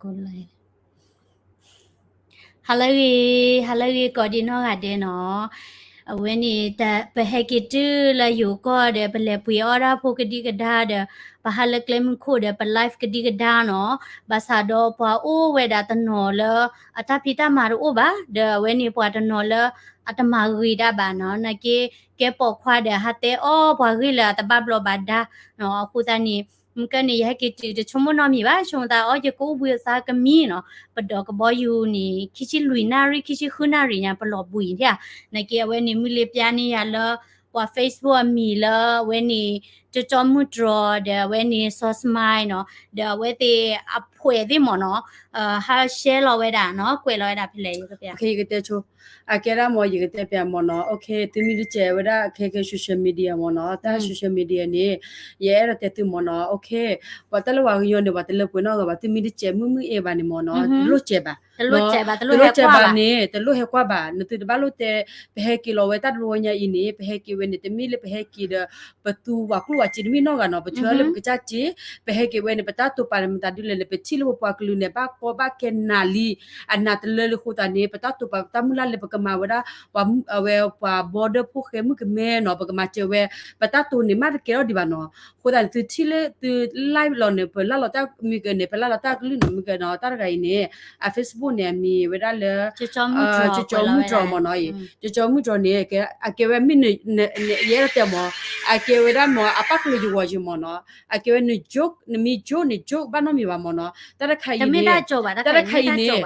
ဟါလၢအဂ့ၤ, ဟါလၢအဂ့ၤ ကိးဒံးနီၢ်ဂၤဒဲးနီၤ. အဝဲန့ၣ် ပဟဲက့ၤတုၤလၢယိၤကီၢ်ဒီး ပလဲၤပှ့ၤအီၣ်ဒၣ်ဖိကဒံကဒါဒီး ပဟးလၢကျဲမုၢ်ခိၣ်ဒီး ပ live ကဒံကဒါနီၤ. ဘၣ်ဆၣ်ဒီးပှၤအိၣ်ဝဲဒၣ်တနီၤလၢ အတၢ်ဖံးတၢ်မၤတအိၣ်ဘၣ်, ဒီးအဝဲန့ၣ်ပှၤတနီၤလၢ အတမၤဂ့ၤဒၣ်ဘၣ်နီၤ. နာ်က့ ကဲပိာ်ခွါဒီး ဟးတဲအီၣ်ပှၤဂ့ၢ်လၢအတဘၣ်ဘျီးဘၣ်ဒါနီၤ. အဃိသတးန့ၣ် မုၢ်ကၢန့ၣ် ယဟဲက့ၤတုၤတဆိကမိၣ်နီတမံၤဘၣ်, ဆိမိၣ်သးအီၣ် ယကအိၣ်ဘှံးအသးကမံနီၤ. ပဒိးကဘီယူၤန့ၣ် ခံဆံလွံၢ်နၣ်ရံၣ် ခံဆံဃုနၣ်ရံၣ်ညါ ပလီၤဘှံးန့ၣ်ဧါ. နာ်က့အဝဲန့ၣ် မုၢ်လ့ၤပျါန့ၢ်ယၤလၢ ပှၤ Facebook အမံၤလၢအဝဲန့ၣ် ကၠီကၠီမုၢ်တြီၤ ဒီးအဝဲန့ၣ် စီၤစမါနီၤ, ဒီးအဝဲသ့ၣ်အဖှဲးသ့ၣ်မ့ၢ်နီၤ, ဟး share လီၤဝဲဒၣ်နီၤ, ကွဲးလီၤဝဲဒၣ်ဖဲလဲၣ် ယကပျး ယကတဲဆိ အကဲဒၣ်မ့ၢ် ယကတဲပျးမ့ၢ်နီၤ, သုမ့ၢ်တစဲးဝဲဒၣ်ခဲကဲ social media မ့ၢ်နီၤ, တၢ် social media န့ၣ် ယအဲၣ်ဒိးတဲသုမ့ၢ်နီၤ, ပှၤတၢ်လၢပှၤကညီန့ၣ် ပှၤတလၢပှဲၤနီတဂၤဘၣ်, သုမ့ၢ်တစဲးမုၢ်မုၢ်အ့ဘၣ်န့ၣ်မ့ၢ်နီၤ, တလိၣ်စဲးဘၣ်, တလိၣ်စဲးဘၣ်န့ၣ် တလိၣ်ဟဲကွၢ်ဘၣ်န့ၣ်, တလိၣ်ဟဲကွၢ်ဘၣ်, နသုတဘၣ်လိၣ်တဲ, ပဟဲက့ၤလီၤဝဲတၢ်တဘျီညါအံၤန့ၣ် ပဟဲက့ၤဝဲန့ၣ် တမ့ၢ်လၢပဟဲက့ၤဒီး ပသူပှၤကျိၣ်ပှၤစ့တမ့ၢ်နီတဂၤနီၤ, ပဆၢလၢပကစၢ်စ့, ပဟဲက့ၤဝဲန့ၣ် ပတၢ်တိာ်ပာ်န့ၣ်မတၤဒ်လဲၣ်န့ၣ် ပထံၣ်လၢပပှၤကလုာ်န့ၣ် ဘၣ်ကီဘၣ်ခဲနၤလံ, အနးတလၢလံအဃိသတးန့ၣ် ပတၢ်တိာ်ပာ်တၢ်မုၢ်လၢ်လၢပကမၤဝဲဒၣ် အဝဲပှၤ border ဖိၣ်ဃဲမုၣ်ကမဲနီၤ, ပကမၤစၢၤဝဲ, ပတၢ်တိာ်န့ၣ် မ့ၢ်တကဲထီၣ်ဒံးဘၣ်နီၤ. အဃိသတးန့ၣ် သုထံၣ်လၢသု live လီၤန့ၣ် ပလၢ်လီၤတၢ်မုၢ်ကဲန့ၣ် ပလၢ်လီၤတၢ်ကလုၢ်နီၤ, မုၢ်ကဲနီၤ, တၢ်တဂၤအံၤန့ၣ် အ Facebook န့ၣ် အမံၤဝဲဒၣ်လၢ ကၠီကၠီမုၢ်တြီၤမ့ၢ်နီၤအံၤ, ကၠီကၠီမုၢ်တြီၤန့ၣ် အကဲဝဲမ့ၢ် ယအဲၣ်ဒိးတဲမ့ၢ်, အကဲဝဲဒၣ်မ့ၢ် အပၢ်ကလုာ်ယဂီၢ်ယမ့ၢ်နီၤ, အကဲဝဲန joke နမ့ၢ် joke န့ၣ် joke ဘၣ်နီတမံၤဘၣ်မ့ၢ်နီၤ, တၢ်တခါအံၤန့ၣ်, တၢ်တခါအံၤန့ၣ်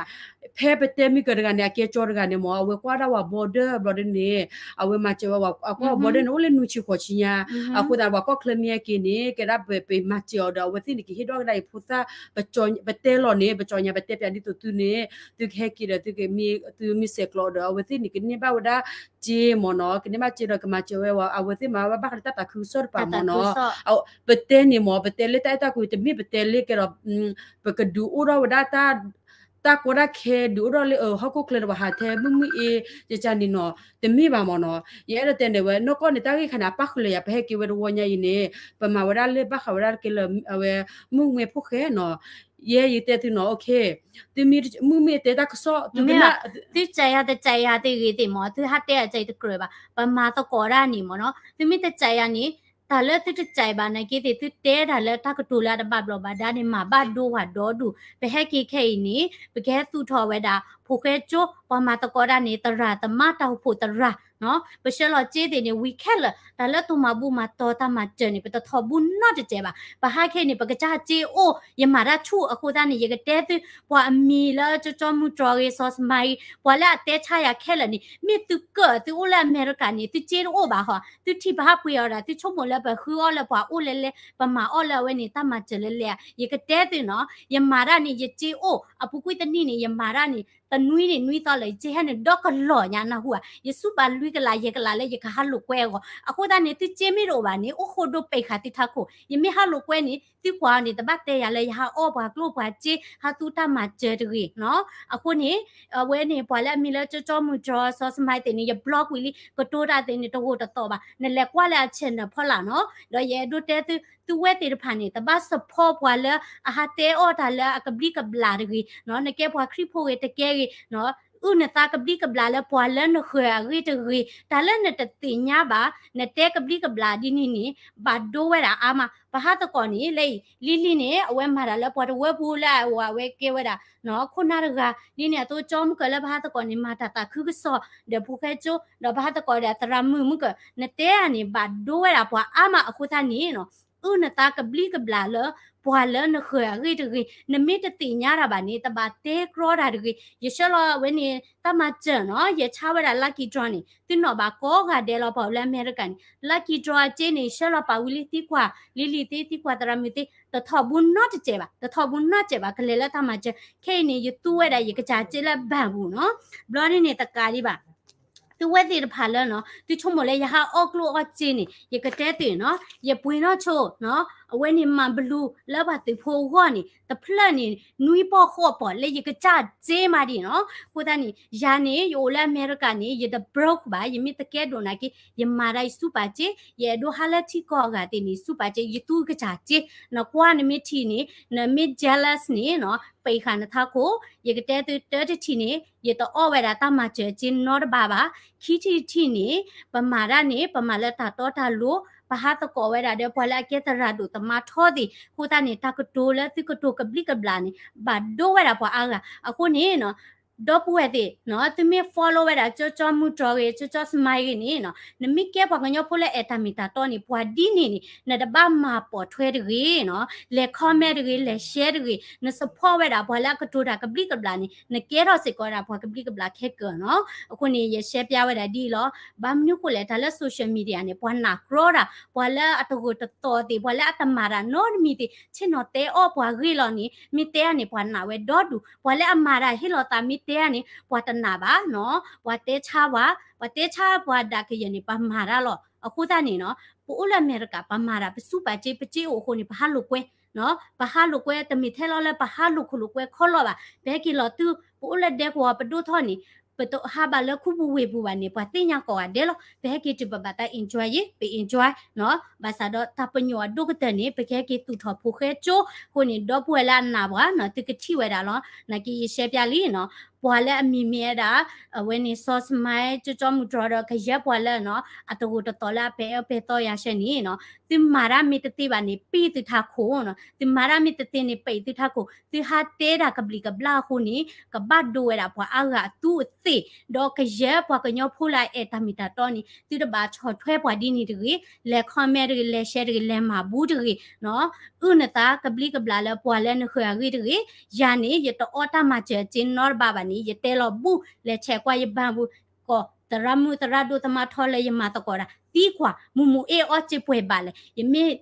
ဖဲပတဲမုၢ်ကဲတဂၤန့ၣ် အကဲကၠီတဂၤန့ၣ်မ့ၢ် အဝဲကွၢ်ဒၣ်ဝဲ border ဘျီဒ်န့ၣ်, အဝဲမၤစၢၤဝဲ အကွၢ် border န့ၣ် အိၣ်လၢနွံဆံဃိးဆံညါ, အဃိသတး ပှၤကီၢ်ချၢမ့ၢ်ဟဲက့ၤန့ၣ် ကဲဒၣ်ပမၤစၢၤအီၤဒီး အဝဲသ့ၣ်န့ၣ် ကဟ့ၣ်ဒီးကဒါအံၤဖိသၣ်, ပတဲလီၤန့ၣ် ပကၠီညါ ပတဲပျးဒ်သိးသုန့ၣ်, သုကဟဲက့ၤဒီး သုမ့ၢ်စဲးကျိးဒီး အဝဲသ့ၣ်န့ၣ် ကန့ၢ်ဘၣ်ဝဲဒၣ်စ့မ့ၢ်နီၤ, ကန့ၢ်ဘၣ်စ့ဒီးကမၤစၢၤဝဲ အဝဲသ့ၣ်မၤဘၣ်ဃးလၢတၢ်သးခုကစီၣ်တပၤမ့ၢ်နီၤ, ပတဲန့ၣ်မ့ၢ် ပတဲလၢတၢ်အဲၣ်တၢ်ကွံ တမ့ၢ်ပတဲလၢကဲဒီး ပကဒုးအိၣ်ထီၣ်ဝဲဒၣ် တၢ်ကီတၢ်ခဲ ဒုးအိၣ်ထီၣ်လၢဟီၣ်ခိၣ်ချၢဒီး ပှၤဟးထဲမုၢ်မုၢ်အ့ ကကန့ၣ်နီၤ, တမ့ၢ်ဘၣ်မ့ၢ်နီၤ. ယအဲၣ်ဒိးတဲန့ၣ်ဝဲ နီၢ်ကီၢ်န့ၣ် တၢ်ဂ့ၢ်ခါန့ၣ် အပၣ်ဃုာ်လၢယၤ ပဟဲက့ၤဝဲတဝီညါအံၤန့ၣ် ပမၤဝဲဒၣ်လၢဘၣ်ဃးဝဲဒၣ်ကဲလၢ အဝဲ မုၢ်မ့ၢ်ဖိၣ်ဃဲနီၤ. ယဲယတဲသုနီၤ, မုၢ်မ့ၢ်တဲတၢ်ကစီၣ် သုကနၣ်, သုစဲးယၤတစဲးယၤတဂ့ၤသ့ၣ်မ့ၢ် သုဟးတဲအစဲးတကြၢးဘၣ်, ပမၤသကိးဒၣ်န့ၣ်မ့ၢ်နီၤ, သုမ့ၢ်တစဲးယၤန့ၣ် တၢ်လၢသုတစဲးဘၣ်နာ်က့သ့ၣ် သုတဲတၢ်လၢတၢ်ကတိၤလၢအတဘၣ်ဘျီးဘၣ်ဒါန့ၣ် မၤဘၣ်ဒိဝဲဒီဒူၣ်, ပဟဲက့ၤခဲအံၤန့ၣ် ပကဟဲသူၣ်ထီၣ်ဝဲဒၣ် ဖိၣ်ဃဲကၠိ ပှၤမၤသကိးတၢ်န့ၣ် သရၣ်သမါတၢ်အိၣ်ဖှိၣ်သရၣ် ပဆှၢလီၤစ့သ့ၣ်န့ၣ် ဝံၤခဲလၢာ် တၢ်လၢတိၢ်မၤဘူၣ်မၤတီၤတၢ်မၤစၢၤန့ၣ် ပတထီၣ်ဘူးနီတစဲးဘၣ်. ပဟးခဲအံၤန့ၣ် ပကစၢ်စ့အိၣ် ယမၤတၢ်ဆူၣ်အဃိသတးန့ၣ် ယကတဲသု ပှၤအမံၤလၢကၠီကၠီမုၢ်တြီၤဂ့ၤ စီၤစမါဂ့ၤ ပှၤလၢအတဲဆါယၤခဲလၢာ်န့ၣ် မ့ၢ်သုကၢၣ်သုအိၣ်လၢအမဲရကၤန့ၣ် သုစ့တအိၣ်ဘၣ်ဟီ, သုထံၣ်ပဟးပှ့ၤအီၤဒီး သုဆိကမိၣ်လၢပဃုအီၣ်လၢပှၤအိၣ်လဲၣ်လဲၣ် ပမၤအီၣ်လၢအဝဲန့ၣ် တၢ်မၤစၢၤလဲၣ်လဲၣ်ဧါ. ယကတဲသုနီၤ, ယမၤတၢ်န့ၣ် ယစ့အိၣ် အပူၤကွံာ်တနံၣ်န့ၣ် ယမၤတၢ်န့ၣ် တနွံန့ၣ်နွံသီလၢာ် ယစ့ဟဲနုာ်ဒီကလီၤညါ နၢ်ဟူဧါ. ယစူၢ်ပာ်လွံၢ်ကလးယဲၢ်ကလးလၢယကဟးလိာ်ကွဲအဂီၢ်. အဃိသတးန့ၣ် သုစ့မ့ၢ်တအိၣ်ဘၣ်န့ၣ် အိၣ်ဃိဒိပံာ်ဃာ်သုထးခိၣ်. ယမ့ၢ်ဟးလိာ်ကွဲန့ၣ် သုကွၢ်အီၤန့ၣ် တဘၣ်တဲယၤလၢယဟးအီၣ်ပှၤကျိၣ်ပှၤစ့ ဟးသူတၢ်မၤစၢၤတဂ့ၤနီၤ. အဃိန့ၣ် အဝဲန့ၣ် ပှၤလၢအမံၤလၢကၠီကၠီမုၢ်တြီၤ စီၤစမါသ့ၣ်န့ၣ် ယ block ကွံာ်လံ ကတိၤတၢ်သ့ၣ်န့ၣ် တဂိာ်တသီၣ်ဘၣ်. နလဲၤကွၢ်လၢအ channel ဖီလာ်နီၤ. ဒီးယအဲၣ်ဒိးတဲသု သုဝဲသ့ၣ်တဖၣ်န့ၣ် တဘၣ် support ပှၤလၢအဟးတဲအီၣ်တၢ်လၢအကဘျံးကဘျၣ်တဂ့ၤနီၤ. နကဲပှၤခရံာ်ဖိဂ့ၤတကဲဂ့ၤနီၤ အုၣ်နသးကဘျံးကဘျၣ်လၢပှၤလၢနဃၢၤအဂ့ၢ်တဂ့ၤ. တၢ်လၢနတသ့ၣ်ညါဘၣ် နတဲကဘျံးကဘျၣ်ဒ်န့ၣ်န့ၣ် ဘၣ်ဒိဝဲဒၣ်အါမး. ပဟးသကိးန့ၣ် လၢအံၤ လံၤလံၤန့ၣ် အဝဲမၤတၢ်လၢပှၤတဝၢပူၤလၢအဝဲ အဝဲကဲဝဲဒၣ် ခိၣ်နၢ်တဂၤ ဒ်န့ၣ်အသိး ကၠီမုၢ်ကၢၤလၢပဟးသကိးန့ၣ် မၤတၢ်သးခုကစီၣ် ဒီးဖိၣ်ဃဲကၠိ ဒီးပဟးသကိးဒီးသရၣ်မုၣ်မုၢ်ကၢၤ နတဲဧါန့ၣ် ဘၣ်ဒိဝဲဒၣ်ပှၤအါမးအဃိသတးန့ၣ်နီၤ အုၣ်နသးကဘျံးကဘျၣ်လၢ ပှၤလၢနဃၢၤအဂ့ၢ်တဂ့ၤ, နမ့ၢ်တသ့ၣ်ညါတၢ်ဘၣ်န့ၣ် တဘၣ်တဲကြီတၢ်တဂ့ၤ. ယဆှၢလီၤဝဲန့ၣ် တၢ်မၤစၢၤနီၤ ယဆါဝဲဒၣ် lucky draw န့ၣ် သုနီၣ်ဘၣ်ကိးဂၤဒဲးလီၤ ပှၤလၢအမဲရကၤန့ၣ် lucky draw အစ့န့ၣ် ယဆှၢလီၤပာ်ဝံၤလံသံကွၢ် လံၤလံၤသ့ သံကွၢ်သရၣ်မုၣ်သ့ တထီၣ်ဘူးနီတစဲးဘၣ်, တထီၣ်ဘူးနီတစဲးဘၣ် ကလဲၤလၢတၢ်မၤစၢၤ. ခဲအံၤန့ၣ် ယသူဝဲဒၣ် ယကစၢ်စ့လၢဘၣ်ပူၤနီၤ ဘျီန့ၣ်န့ၣ် တကးဒံးဘၣ် သုဝဲသ့ၣ်တဖၣ်လၢနီၤ သုဆိကမိၣ်လၢယဟးအီၣ်ကျိၣ်အီၣ်စ့န့ၣ် ယကတဲသုနီၤ ယပှ့ၤနီၢ်ဆိနီၤ အဝဲန့ၣ်မၤဘလူလၢပှၤသုးဖိအဂီၢ်န့ၣ် တဖျၢၣ်န့ၣ် နွံပီၢ်ဃိးပီၢ်လၢယကစၢ်စ့မးဒံးနီၤ. အဃိသတးန့ၣ် ယၤန့ၣ် ယအိၣ်လၢအမဲရကၤန့ၣ် ယတ broke ဘၣ်, ယမ့ၢ်သကဲဒိၣ်နာ်က့ ယမၤဒၣ်ယစူၢ်ပာ်စ့, ယအဲၣ်ဒိးဟါလၢထံကီၢ်အဂၤသ့ၣ်န့ၣ် စူၢ်ပာ်စ့ ယသူကစၢ်စ့, နကွၢ်နမ့ၢ်ထံၣ်န့ၣ် နမ့ၢ် jealous န့ၣ်နီၤ ပံးဃာ်နထးခိၣ်, ယကတဲသုတၢတထံၣ်န့ၣ် ယတအီၣ်ဝဲဒၣ်တၢ်မၤစၢၤစ့နီတဘ့ၣ်ဘၣ်, ခံထံၣ်တထံၣ်န့ၣ် ပမၤတၢ်န့ၣ် ပမၤလၢတၢ်တီတၢ်လိၤ, ပဟးသကိးဝဲဒၣ်ဒီးပှၤလၢအကဲသရၣ်ဒိၣ်သမါထီသ့ၣ်, အဃိသတးန့ၣ် တၢ်ကတိၤလၢသုကတိၤကဘျံးကဘျၣ်န့ၣ် ဘၣ်ဒိဝဲဒၣ်ပှၤအါဂၤ, အဃိန့ၣ်နီၤ ဒီပုၢ်ဝဲၢ်သ့ၣ်နီၤ သုမ့ၢ် follow ဝဲဒၣ် ကၠီကၠီမုၢ်တြီၤဂ့ၤ ကၠီကၠီစမါဂ့ၤန့ၣ်နီၤ နမ့ၢ်ကဲပှၤကညီဖိလၢအဲၣ်တၢ်မ့ၢ်တၢ်တီန့ၣ် ပှၤဒ်န့ၣ်န့ၣ် နတဘၣ်မၤပိာ်ထွဲတဂ့ၤနီၤ, လဲၤ comment တဂ့ၤ လဲၤ share တဂ့ၤ, န support ဝဲဒၣ်ပှၤလၢအကတိၤတၢ် ကဘျံးကဘျၣ်န့ၣ် နကဲထီၣ်စ့ၢ်ကီးဝဲဒၣ်ပှၤကဘျံးကဘျၣ်ခဲကၢာ်နီၤ. အဃိန့ၣ် ယ share ပျၢ်ဝဲဒၣ်ဒ်အံၤလီၤ. ဘၣ်မနုၤဃိလဲၣ် တၢ်လၢ social media န့ၣ် ပှၤနာ်ကြီတၢ်, ပှၤလၢအတဂိာ်တသီၣ်သ့ၣ် ပှၤလၢအတမၤတၢ်နီတမံၤသ့ၣ် ဆ့ၣ်နီၤတဲအီၣ်ပှၤဂ့ၢ်လီၤန့ၣ် မ့ၢ်တဲအါန့ၣ် ပှၤနာ်ဝဲဒီဒူၣ်, ပှၤလၢအမၤတၢ်ဟ့ၣ်လီၤသးမ့ၢ်တဲအါန့ၣ် ပှၤတနာ်ဘၣ်နီၤ, ပှၤတဲဆါဝဲ, ပှၤတဲဆါပှၤဒၣ်ကယဲၢ်န့ၣ် ပှၤမၤတၢ်လီၤ. အဃိသတးန့ၣ်နီၤ ပအိၣ်လၢအမဲရကၤ ပမၤတၢ် ပစူၢ်ပာ်စ့ ပစ့အိၣ်အဃိန့ၣ် ပဟးလိာ်ကွဲ ပဟးလိာ်ကွဲ တမ့ၢ်ထဲလီၤလၢပဟးလိာ်ခိၣ်လိာ်ကွဲခီလီၤဘၣ်, ပဟဲက့ၤလီၤတုၤ ပအိၣ်လၢဒဲကဝီၤပဒိၣ်ထီၣ်န့ၣ် ပတဟးဘၣ်လၢခူပူၤဝ့ၢ်ပူၤဘၣ်န့ၣ် ပှၤသ့ၣ်ညါကိးဂၤဒဲးလီၤ. ပဟဲက့ၤတုၤပဘၣ်တၢ် enjoy ယ့ၤ ပ enjoy နီၤ, ဘၣ်ဆၣ်ဒီးတၢ်ပညိၣ်အဒိၣ်ကတၢၢ်န့ၣ် ပကဟဲက့ၤသူၣ်ထီၣ်ဖိဃဲကၠိအဃိန့ၣ် ဒီပုၢ်ဝဲၢ်လၢအနာ်ပှၤနီၤ သုကထံၣ်ဝဲဒၣ်လီၤ. နာ်က့ယ share ပျၢ်လံနီၤ, ပှၤလၢအမံၤမ့ၢ်ဝဲဒၣ် အဝဲန့ၣ် စီၤစမါ ကၠီကၠီမုၢ်တြီၤဒီး ကယဲၢ်ပှၤလၢနီၤ အတဂိာ်တသီၣ်လၢအပဲာ်အၢပဲာ်သီယၤဆဲန့ၣ်နီၤ, သုမၤတၢ်မ့ၢ်တသ့ဘၣ်န့ၣ် ပံၢ်သုထးခိၣ်နီၤ, သုမၤတၢ်မ့ၢ်တသ့န့ၣ် ပံၢ်သုထးခိၣ်, သုဟးတဲတၢ်ကဘျံးကဘျၣ်အဃိန့ၣ် ကဘၣ်ဒိဝဲဒၣ်ပှၤအါဂၤအသူးအသ့ၣ်, ဒီးကယဲၢ်ပှၤကညီဖိလၢအအဲၣ်တၢ်မ့ၢ်တၢ်တီန့ၣ် သုတဘၣ်ဆီၣ်ထွဲပှၤဒ်န့ၣ်တဂ့ၤ, လဲၤ comment တဂ့ၤ, လဲၤ share တဂ့ၤ, လဲၤမၤဘူးတဂ့ၤနီၤ, အုၣ်နသးကဘျံးကဘျၣ်လၢပှၤလၢနဃၢၤအဂ့ၢ်တဂ့ၤ. ယၤန့ၣ် ယတအီၣ်တၢ်မၤစၢၤစ့နီတဘ့ၣ်ဘၣ်န့ၣ် ယတဲလီၤဘူး လဲၤဆဲးကွၢ်ယဘၣ်ဘူး ကီၢ်သရၣ်မုၣ်သရၣ်ဒိၣ်သမါထီလၢယမၤသကိးတၢ် သံကွၢ် မုၢ်မုၢ်အ့ၣ်အီၣ်စ့ပှဲၤဘၣ်လဲၣ်,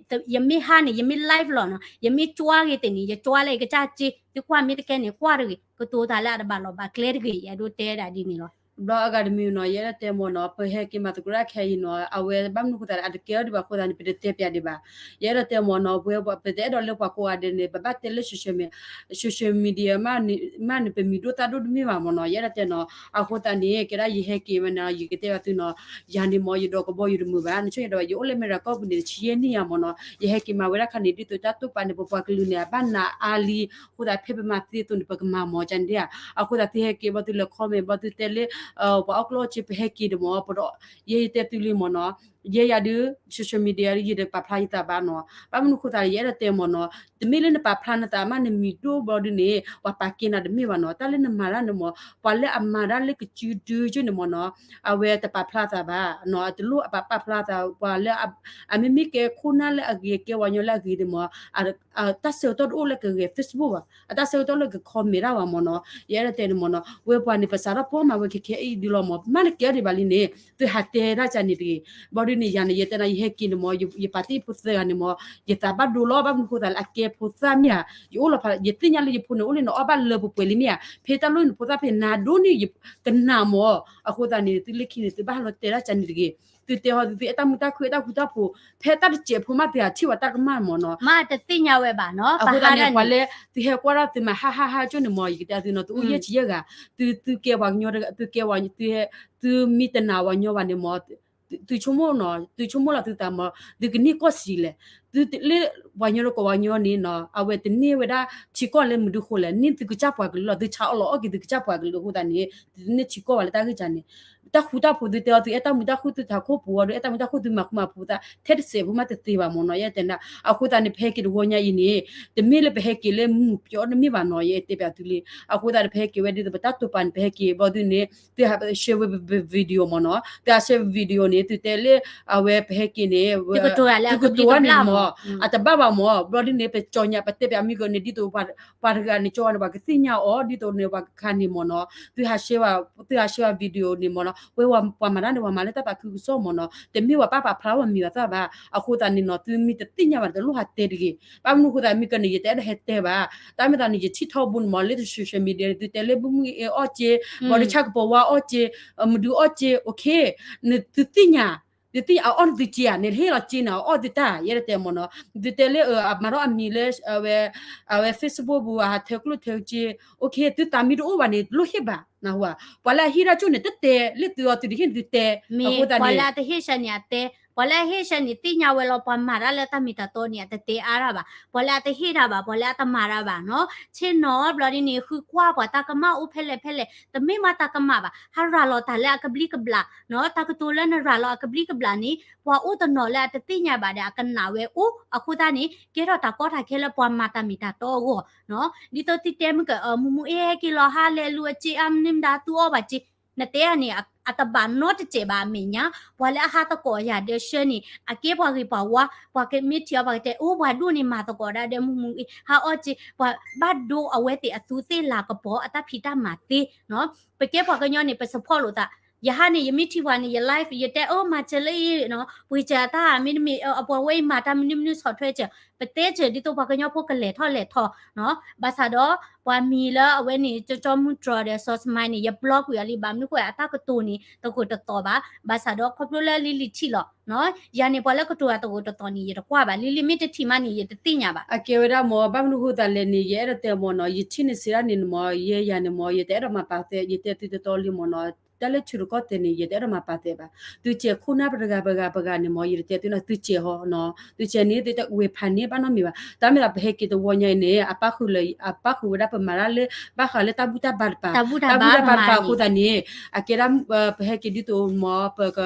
ယမ့ၢ်ဟါန့ၣ် ယမ့ၢ် live လီၤနီၤ, ယမ့ၢ်ကွၢ်ဂ့ၤသ့ၣ်န့ၣ် ယကွၢ်လၢယကစၢ်စ့, သုကွၢ်မ့ၢ်တကဲန့ၣ် ကွၢ်တဂ့ၤ, ကတိၤတၢ်လၢအတဘၣ်လီၤဘၣ်ကျဲတဂ့ၤ, ယအဲၣ်ဒိးတဲဒၣ်ဒ်န့ၣ်လီၤ. ဘျီအဂၤတမံၤနီၤ ယအဲၣ်ဒိးတဲမ့ၢ်နီၤ ပဟဲက့ၤမၤသကိးတၢ်ခဲအံၤနီၤ အဝဲဘၣ်မနုၤဃိသတးလဲၣ် အတကဲထီၣ်ဒံးဘၣ်အဃိသတးန့ၣ် ပတတဲပျးဒံးဘၣ်. ယအဲၣ်ဒိးတဲမ့ၢ်နီၤ ပဝဲပတအဲၣ်ဒိးလၢပှၤကိးဂၤဒဲးန့ၣ် ပဘၣ်တဲလၢ social media မးန့ၣ် ပမံၤဒိၣ်သၣ်ဒိၣ်တမ့ၢ်ဘၣ်မ့ၢ်နီၤ ယအဲၣ်ဒိးတဲနီၤ. အဃိသတးန့ၣ် ကဲဒၣ်ယဟဲက့ၤဝဲန့ၣ် ယကတဲဘၣ်သုနီၤ ယၤန့ၣ်မ့ၢ် ယဒီးကဘီယူၤတမုာ်ဘၣ် နဆိယဒီး ယအိၣ်လၢအမဲရကၤကီၢ်ပူၤန့ၣ် တဆံယဲၢ်နံၣ်ယၤမ့ၢ်နီၤ ယဟဲက့ၤမၤဝဲဒၣ်ခါန့ၣ် ဒ်သိးတၢ်တိာ်ပာ်န့ၣ် ပပှၤကလုာ်န့ၣ် အဘၣ်နးအါလံ အဃိသတး ဖဲပမၤသ့အသိးန့ၣ် ပကမၤမ့ၢ်ကန့ၣ်ဧါ. အဃိသတး သုဟဲက့ၤဘၣ်သုလဲၤ comment ဘၣ်သုတဲလၢ ပှၤအီၣ်ကျိၣ်အီၣ်စ့ ပဟဲက့ၤန့ၣ်မ့ၢ် ပဒီး ယဲယတဲသုလံမ့ၢ်နီၤ ယဲယၤဒုး social media ယတပာ်ဖျါယသးဘၣ်နီၤ ဘၣ်မနုၤဃိသတးလဲၣ် ယအဲၣ်ဒိးတဲမ့ၢ်နီၤ တမ့ၢ်လၢနပာ်ဖျါနသးမး နမံၤဒိၣ်ဘျီဒုးန့ၣ် ပှၤပာ်ကဲနၤတမ့ၢ်ဘၣ်နီၤ တၢ်လၢနမၤတၢ်န့ၣ်မ့ၢ် ပှၤလၢအမၤတၢ်လၢကစုဒုကၠိန့ၣ်မ့ၢ်နီၤ အဝဲတပာ်ဖျါသးဘၣ်နီၤ အတလိၣ်အပာ်ပာ်ဖျါသး ပှၤလၢ အမ့မ့ၢ်ကဲခိၣ်နၢ်လၢအဂ့ၤ ကဲပှၤကညီလၢအဂ့ၤန့ၣ်မ့ၢ် တၢ်ဆၢကတီၢ်တအိၣ်လၢကဂဲၤ Facebook ဘၣ် အတၢ်ဆၢကတီၢ်လၢက comment တၢ်ဘၣ်မ့ၢ်နီၤ ယအဲၣ်ဒိးတဲန့ၣ်မ့ၢ်နီၤ ဝဲပှၤန့ၣ် ပစးထီၣ်ပိာ်မၤဝဲခဲခဲအံၤဒုးလီၤမ့ၢ် မ့ၢ်နကဲဒံးဘၣ်လံန့ၣ် သုဟးတဲတၢ်ကန့ၣ်တဂ့ၤ ဘျီဒုးန့ၣ် ယၤန့ၣ် ယတဲနၤ ယဟဲက့ၤန့ၣ်မ့ၢ် ယပာ်တ့ၢ်ဖိသၢဂၤန့ၣ်မ့ၢ် ယသးဘၣ်ဒိလီၤ ဘၣ်မနုၤဃိသတးလၢအကဲဖိသၣ်မ့ၢ်ဧါ ယအိၣ်လီၤဖး ယသ့ၣ်ညါလၢယဖိန့ၣ် အိၣ်လၢနအီၣ်ဘၣ်လၢပှဲၤပှဲၤလံမ့ၢ်ဧါ ဖဲတၢ်လိၣ်န့ၣ်ဖိသၣ်ဖဲနၤဒိၣ်န့ၣ် ယကနၣ်မ့ၢ် အဃိသတးန့ၣ် သုလၢခံန့ၣ် သုဘၣ်ဟးလီၤတဲတၢ်ကန့ၣ်တဂ့ၤ သုတဲဟီ သုအဲၣ်တၢ်မုာ်တၢ်ခုၣ် အဲၣ်တၢ်ဃူတၢ်ဖိး ဖဲတၢ်တစဲးဖိမး သုဟးထံၣ်ဝဲတၢ်ကမၣ်မ့ၢ်နီၤ မ့ၢ်တသ့ၣ်ညါဝဲဘၣ်နီၤ အဃိသတးန့ၣ် ပှၤလၢ သုဟဲကွၢ်ဒၣ်သုမၤဟါဟါဟါကၠိန့ၣ်မ့ၢ် ယကတဲသုနီၤ သုအိၣ်ယဲၢ်ဆံယဲၢ်ဂၤ သု သုကဲပှၤကညီ သုကဲပှၤ သု သုမ့ၢ်တနာ်ပှၤကညီဘၣ်န့ၣ်မ့ၢ် သုဆိကမိၣ်နီၤ သုဆိကမိၣ်လီၤသုသးမ့ၢ် သုကန့ၢ်ကီၢ်စံးလဲၣ် သုလၢ ပှၤကညီတကိးပှၤကညီန့ၣ်နီၤ အဝဲတန့ၢ်ဝဲဒၣ်ထံကီၢ်လၢမနုၤဃိလဲၣ် န့ၢ်သုကစၢ်ပှၤကလုာ်လီၤ သုဆါအီၣ်လီၤအီၣ်က့ၤသုကစၢ်ပှၤကလုာ်အဃိသတးန့ၣ် သုတန့ၢ်ထံကီၢ်ဘၣ်လၢတၢ်ဂ့ၢ်ကန့ၣ် တၢ်ဃူတၢ်ဖိးသုတဲအီၤ သုအဲၣ်တၢ်မုာ်တၢ်ခုၣ်သုထးခိၣ်ပူၤအီၤဒီး အဲၣ်တၢ်မုာ်တၢ်ခုၣ်သုမၤဃူမၤဖိးသး ထဲတစဲးဖိမးတသ့ဘၣ်မ့ၢ်နီၤ ယဲတဲဒၣ် အဃိသတးန့ၣ် ပဟဲက့ၤတဝီညါအံၤန့ၣ် တမ့ၢ်လၢပဟဲက့ၤလၢမုာ်ပျီတမ့ၢ်ဘၣ်နီၤ ယတဲပျးသုလံ အဃိသတးန့ၣ် ပဟဲက့ၤဝဲဒ်သိးပတၢ်တိာ်ပာ်န့ၣ် ပဟဲက့ၤဘျီဒုးန့ၣ် သုဟး share ဝဲ video မ့ၢ်နီၤ သုဟး share video န့ၣ် သုတဲလၢ အဝဲပဟဲက့ၤန့ၣ် သုကတိၤတၢ်န့ၣ်မ့ၢ် အတဘၣ်ဘၣ်မ့ၢ် ဘျီဒုးန့ၣ် ပကၠီညါ ပတဲပျးမုၢ်ကန့ၣ် ဒ်သိး ပှၤတဂၤန့ၣ် ကၠီဝဲန့ၣ် ပှၤကသ့ၣ်ညါအီၤ ဒ်သိးန့ၣ် ပှၤကခါန့ၣ်မ့ၢ်နီၤ သုဟး share ဝဲ သုဟး share ဝဲ video န့ၣ်မ့ၢ်နီၤ ဝဲပှၤမၤတၢ်န့ၣ် ပှၤမၤလၢတၢ်သးခုကစီၣ်မ့ၢ်နီၤ တမ့ၢ်ပှၤပာ်ပာ်ဖျါပှၤမံၤပှၤသၣ်ဘၣ် အဃိသတးန့ၣ်နီၤ သုမ့ၢ်တသ့ၣ်ညါဘၣ်န့ၣ် တလိၣ်ဟးတဲတဂ့ၤ ဘၣ်မနုၤအဃိသတး မုၢ်ကန့ၣ် ယတအဲၣ်ဒိးဟဲတဲဘၣ် တၢ်မ့ၢ်သးန့ၣ် ယထံၣ်ထီဘိန့ၣ်မ့ၢ် လၢ social media န့ၣ် သုတဲလၢဘုမုၢ်အ့အီၣ်က့ ဘီဒုးဆၣ်ကပီၤဝါအီၣ်က့ မဒုးအီၣ်က့ okay နသုသ့ၣ်ညါ ဒုးသ့ၣ်ညါအအီၣ်နသုစ့ဧါ, နဟ့ၣ်လီၤစ့န့ၣ် အအီၣ်သုတၢ် ယအဲၣ်ဒိးတဲမ့ၢ်နီၤ, ဒုးတဲလၢအမၤထီၣ်အမံၤလၢ အဝဲ အဝဲ Facebook ပူၤ အဟးထၢကျိၣ်ထၢစ့, OK သုသးမံတအိၣ်ဘၣ်န့ၣ် လိၣ်ဟ့ၣ်ဘၣ်, နၢ်ဟူဧါ, ပှၤလၢအဟ့ၣ်ဒၣ်ကၠိၣ်န့ၣ် တတဲလၢသုအီၤ သုတဟ့ၣ်န့ၣ်သုတဲ, မ့ၢ်ပှၤလၢအတဟ့ၣ်ဆၢန့ၣ်အတဲ, ပှၤလၢအဟ့ၣ်ဆၢန့ၣ် သ့ၣ်ညါဝဲလီၤ ပှၤမၤတၢ်လၢတၢ်မ့ၢ်တၢ်တီန့ၣ် အတတဲအါတၢ်ဘၣ်, ပှၤလၢအတဟ့ၣ်တၢ်ဘၣ်, ပှၤလၢအတမၤတၢ်ဘၣ်နီၤ, ဆ့ၣ်နီၤဘျီဒ်န့ၣ် ဃုကွၢ်ပှၤတၢ်ကမၣ်အိၣ်ဖဲလဲၣ်ဖဲလဲၣ်, တမ့ၢ်မးတၢ်ကမၣ်ဘၣ်, ဟးရၤလီၤတၢ်လၢအကဘျံးကဘျၣ်နီၤ, တၢ်ကတိၤလၢနရၤလီၤအကဘျံးကဘျၣ်န့ၣ် ပှၤအိၣ်တနီၤလၢအတသ့ၣ်ညါဘၣ်ဒီး အကနၣ်ဝဲအိၣ်, အဃိသတးန့ၣ် ကဲထီၣ်တၢ်ကီတၢ်ခဲလၢပှၤမၤတၢ်မ့ၢ်တၢ်တီအဂီၢ်နီၤ, ဒ်သိးသုတဲမုၢ်က မူမူအ့ဟဲက့ၤလီၤ ဟါလဲလူအစ့အါ မနုၤမတၤသူအီၣ်ဘၣ်စ့, နတဲန့ၣ် အတဘၣ်နီတစဲးဘၣ်အမဲာ်ညါ, ပှၤလၢအဟးသကိးယၤဒီးဆှၢန့ၣ် အကဲပှၤဂ့ၤပှၤဝါ, ပှၤကမ့ၢ်ထံၣ်အီၤပှၤကတဲ အိၣ်ပှၤဒိၣ်န့ၣ် မၤသကိးဒၣ်ဒီးမူမူအ့ ဟးအီၣ်စ့, ပှၤဘၣ်ဒိအဝဲသ့ၣ်အသူသ့ၣ်လၤကပီၤအတၢ်ဖံးတၢ်မၤသ့နီၤ, ပကဲပှၤကညီန့ၣ် ပ support လိာ်သး, ယဟါန့ၣ် ယမ့ၢ်ထံၣ်ပှၤန့ၣ် ယ live ယတဲ အိၣ်မၤစၢၤလၢအံၤနီၤ, ပှ့ၤစၢၤအတၢ်မ့တမ့ၢ် အပှၤဝဲအံၤမၤတၢ်မနုၤမနုၤဆီၣ်ထွဲစၢၤ, ပတဲစၢၤဒ်သိးပှၤကညီဖိကလဲၤထီၣ်လဲၤထီနီၤ, ဘၣ်ဆၣ်ဒီး ပှၤမံၤလၢအဝဲန့ၣ် ကၠီကၠီမုၢ်တြီၤဒီးစီၤစမါန့ၣ် ယ block ကွံာ်အီၤလံ, ဘၣ်မနုၤဃိ အတၢ်ကတိၤန့ၣ် တဂိာ်တသီၣ်ဘၣ်, ဘၣ်ဆၣ်ဒီးခီဖျိလၢလံၤလံၤထံၣ်လီၤ, ယၤန့ၣ် ပှၤလၢကတိၤတၢ်တဂိာ်တသီၣ်န့ၣ် ယတကွၢ်ဘၣ်, လံၤလံၤမ့ၢ်တထံၣ်မးန့ၣ် ယတသ့ၣ်ညါဘၣ်. အကဲဝဲဒၣ်မ့ၢ် ဘၣ်မနုၤဃိသတးလဲၣ်န့ၣ် ယအဲၣ်ဒိးတဲမ့ၢ်နီၤ, ယထံၣ်န့ၣ်စံးဒၣ်န့ၣ်မ့ၢ် ယဲယၤန့ၣ်မ့ၢ် ယတအဲၣ်ဒိးမၤပာ်သဲ, ယတဲသုတီတီလံမ့ၢ်နီၤ, တၢ်လၢဆူၣ်တကီၢ်သဲးန့ၣ် ယတအဲၣ်ဒိးမၤပာ်သဲဘၣ်, သုစဲးခိၣ်နၢ်ပတဂၤပဂၤပဂၤန့ၣ်မ့ၢ် ယတတဲသုနီၤ, သုစဲးဟီနီၤ, သုစဲးန့ၣ် သုတဝ့ၤဖးန့ၢ်ဘၣ်နီတမံၤဘၣ်, တၢ်မ့ၢ်သးပဟဲက့ၤတဝီညါအံၤန့ၣ် အပၣ်ဃုာ်လၢ အပၣ်ဃုာ်ဝဲဒၣ်ပမၤတၢ်လၢ ဘၣ်ဃးလၢတၢ်ဘူၣ်တၢ်ဘါတပၤ, တၢ်ဘူၣ်တၢ်ဘါတပၤအဃိသတးန့ၣ် အကဲဒၣ် ပဟဲက့ၤဒ်သိးမ့ၢ် ပက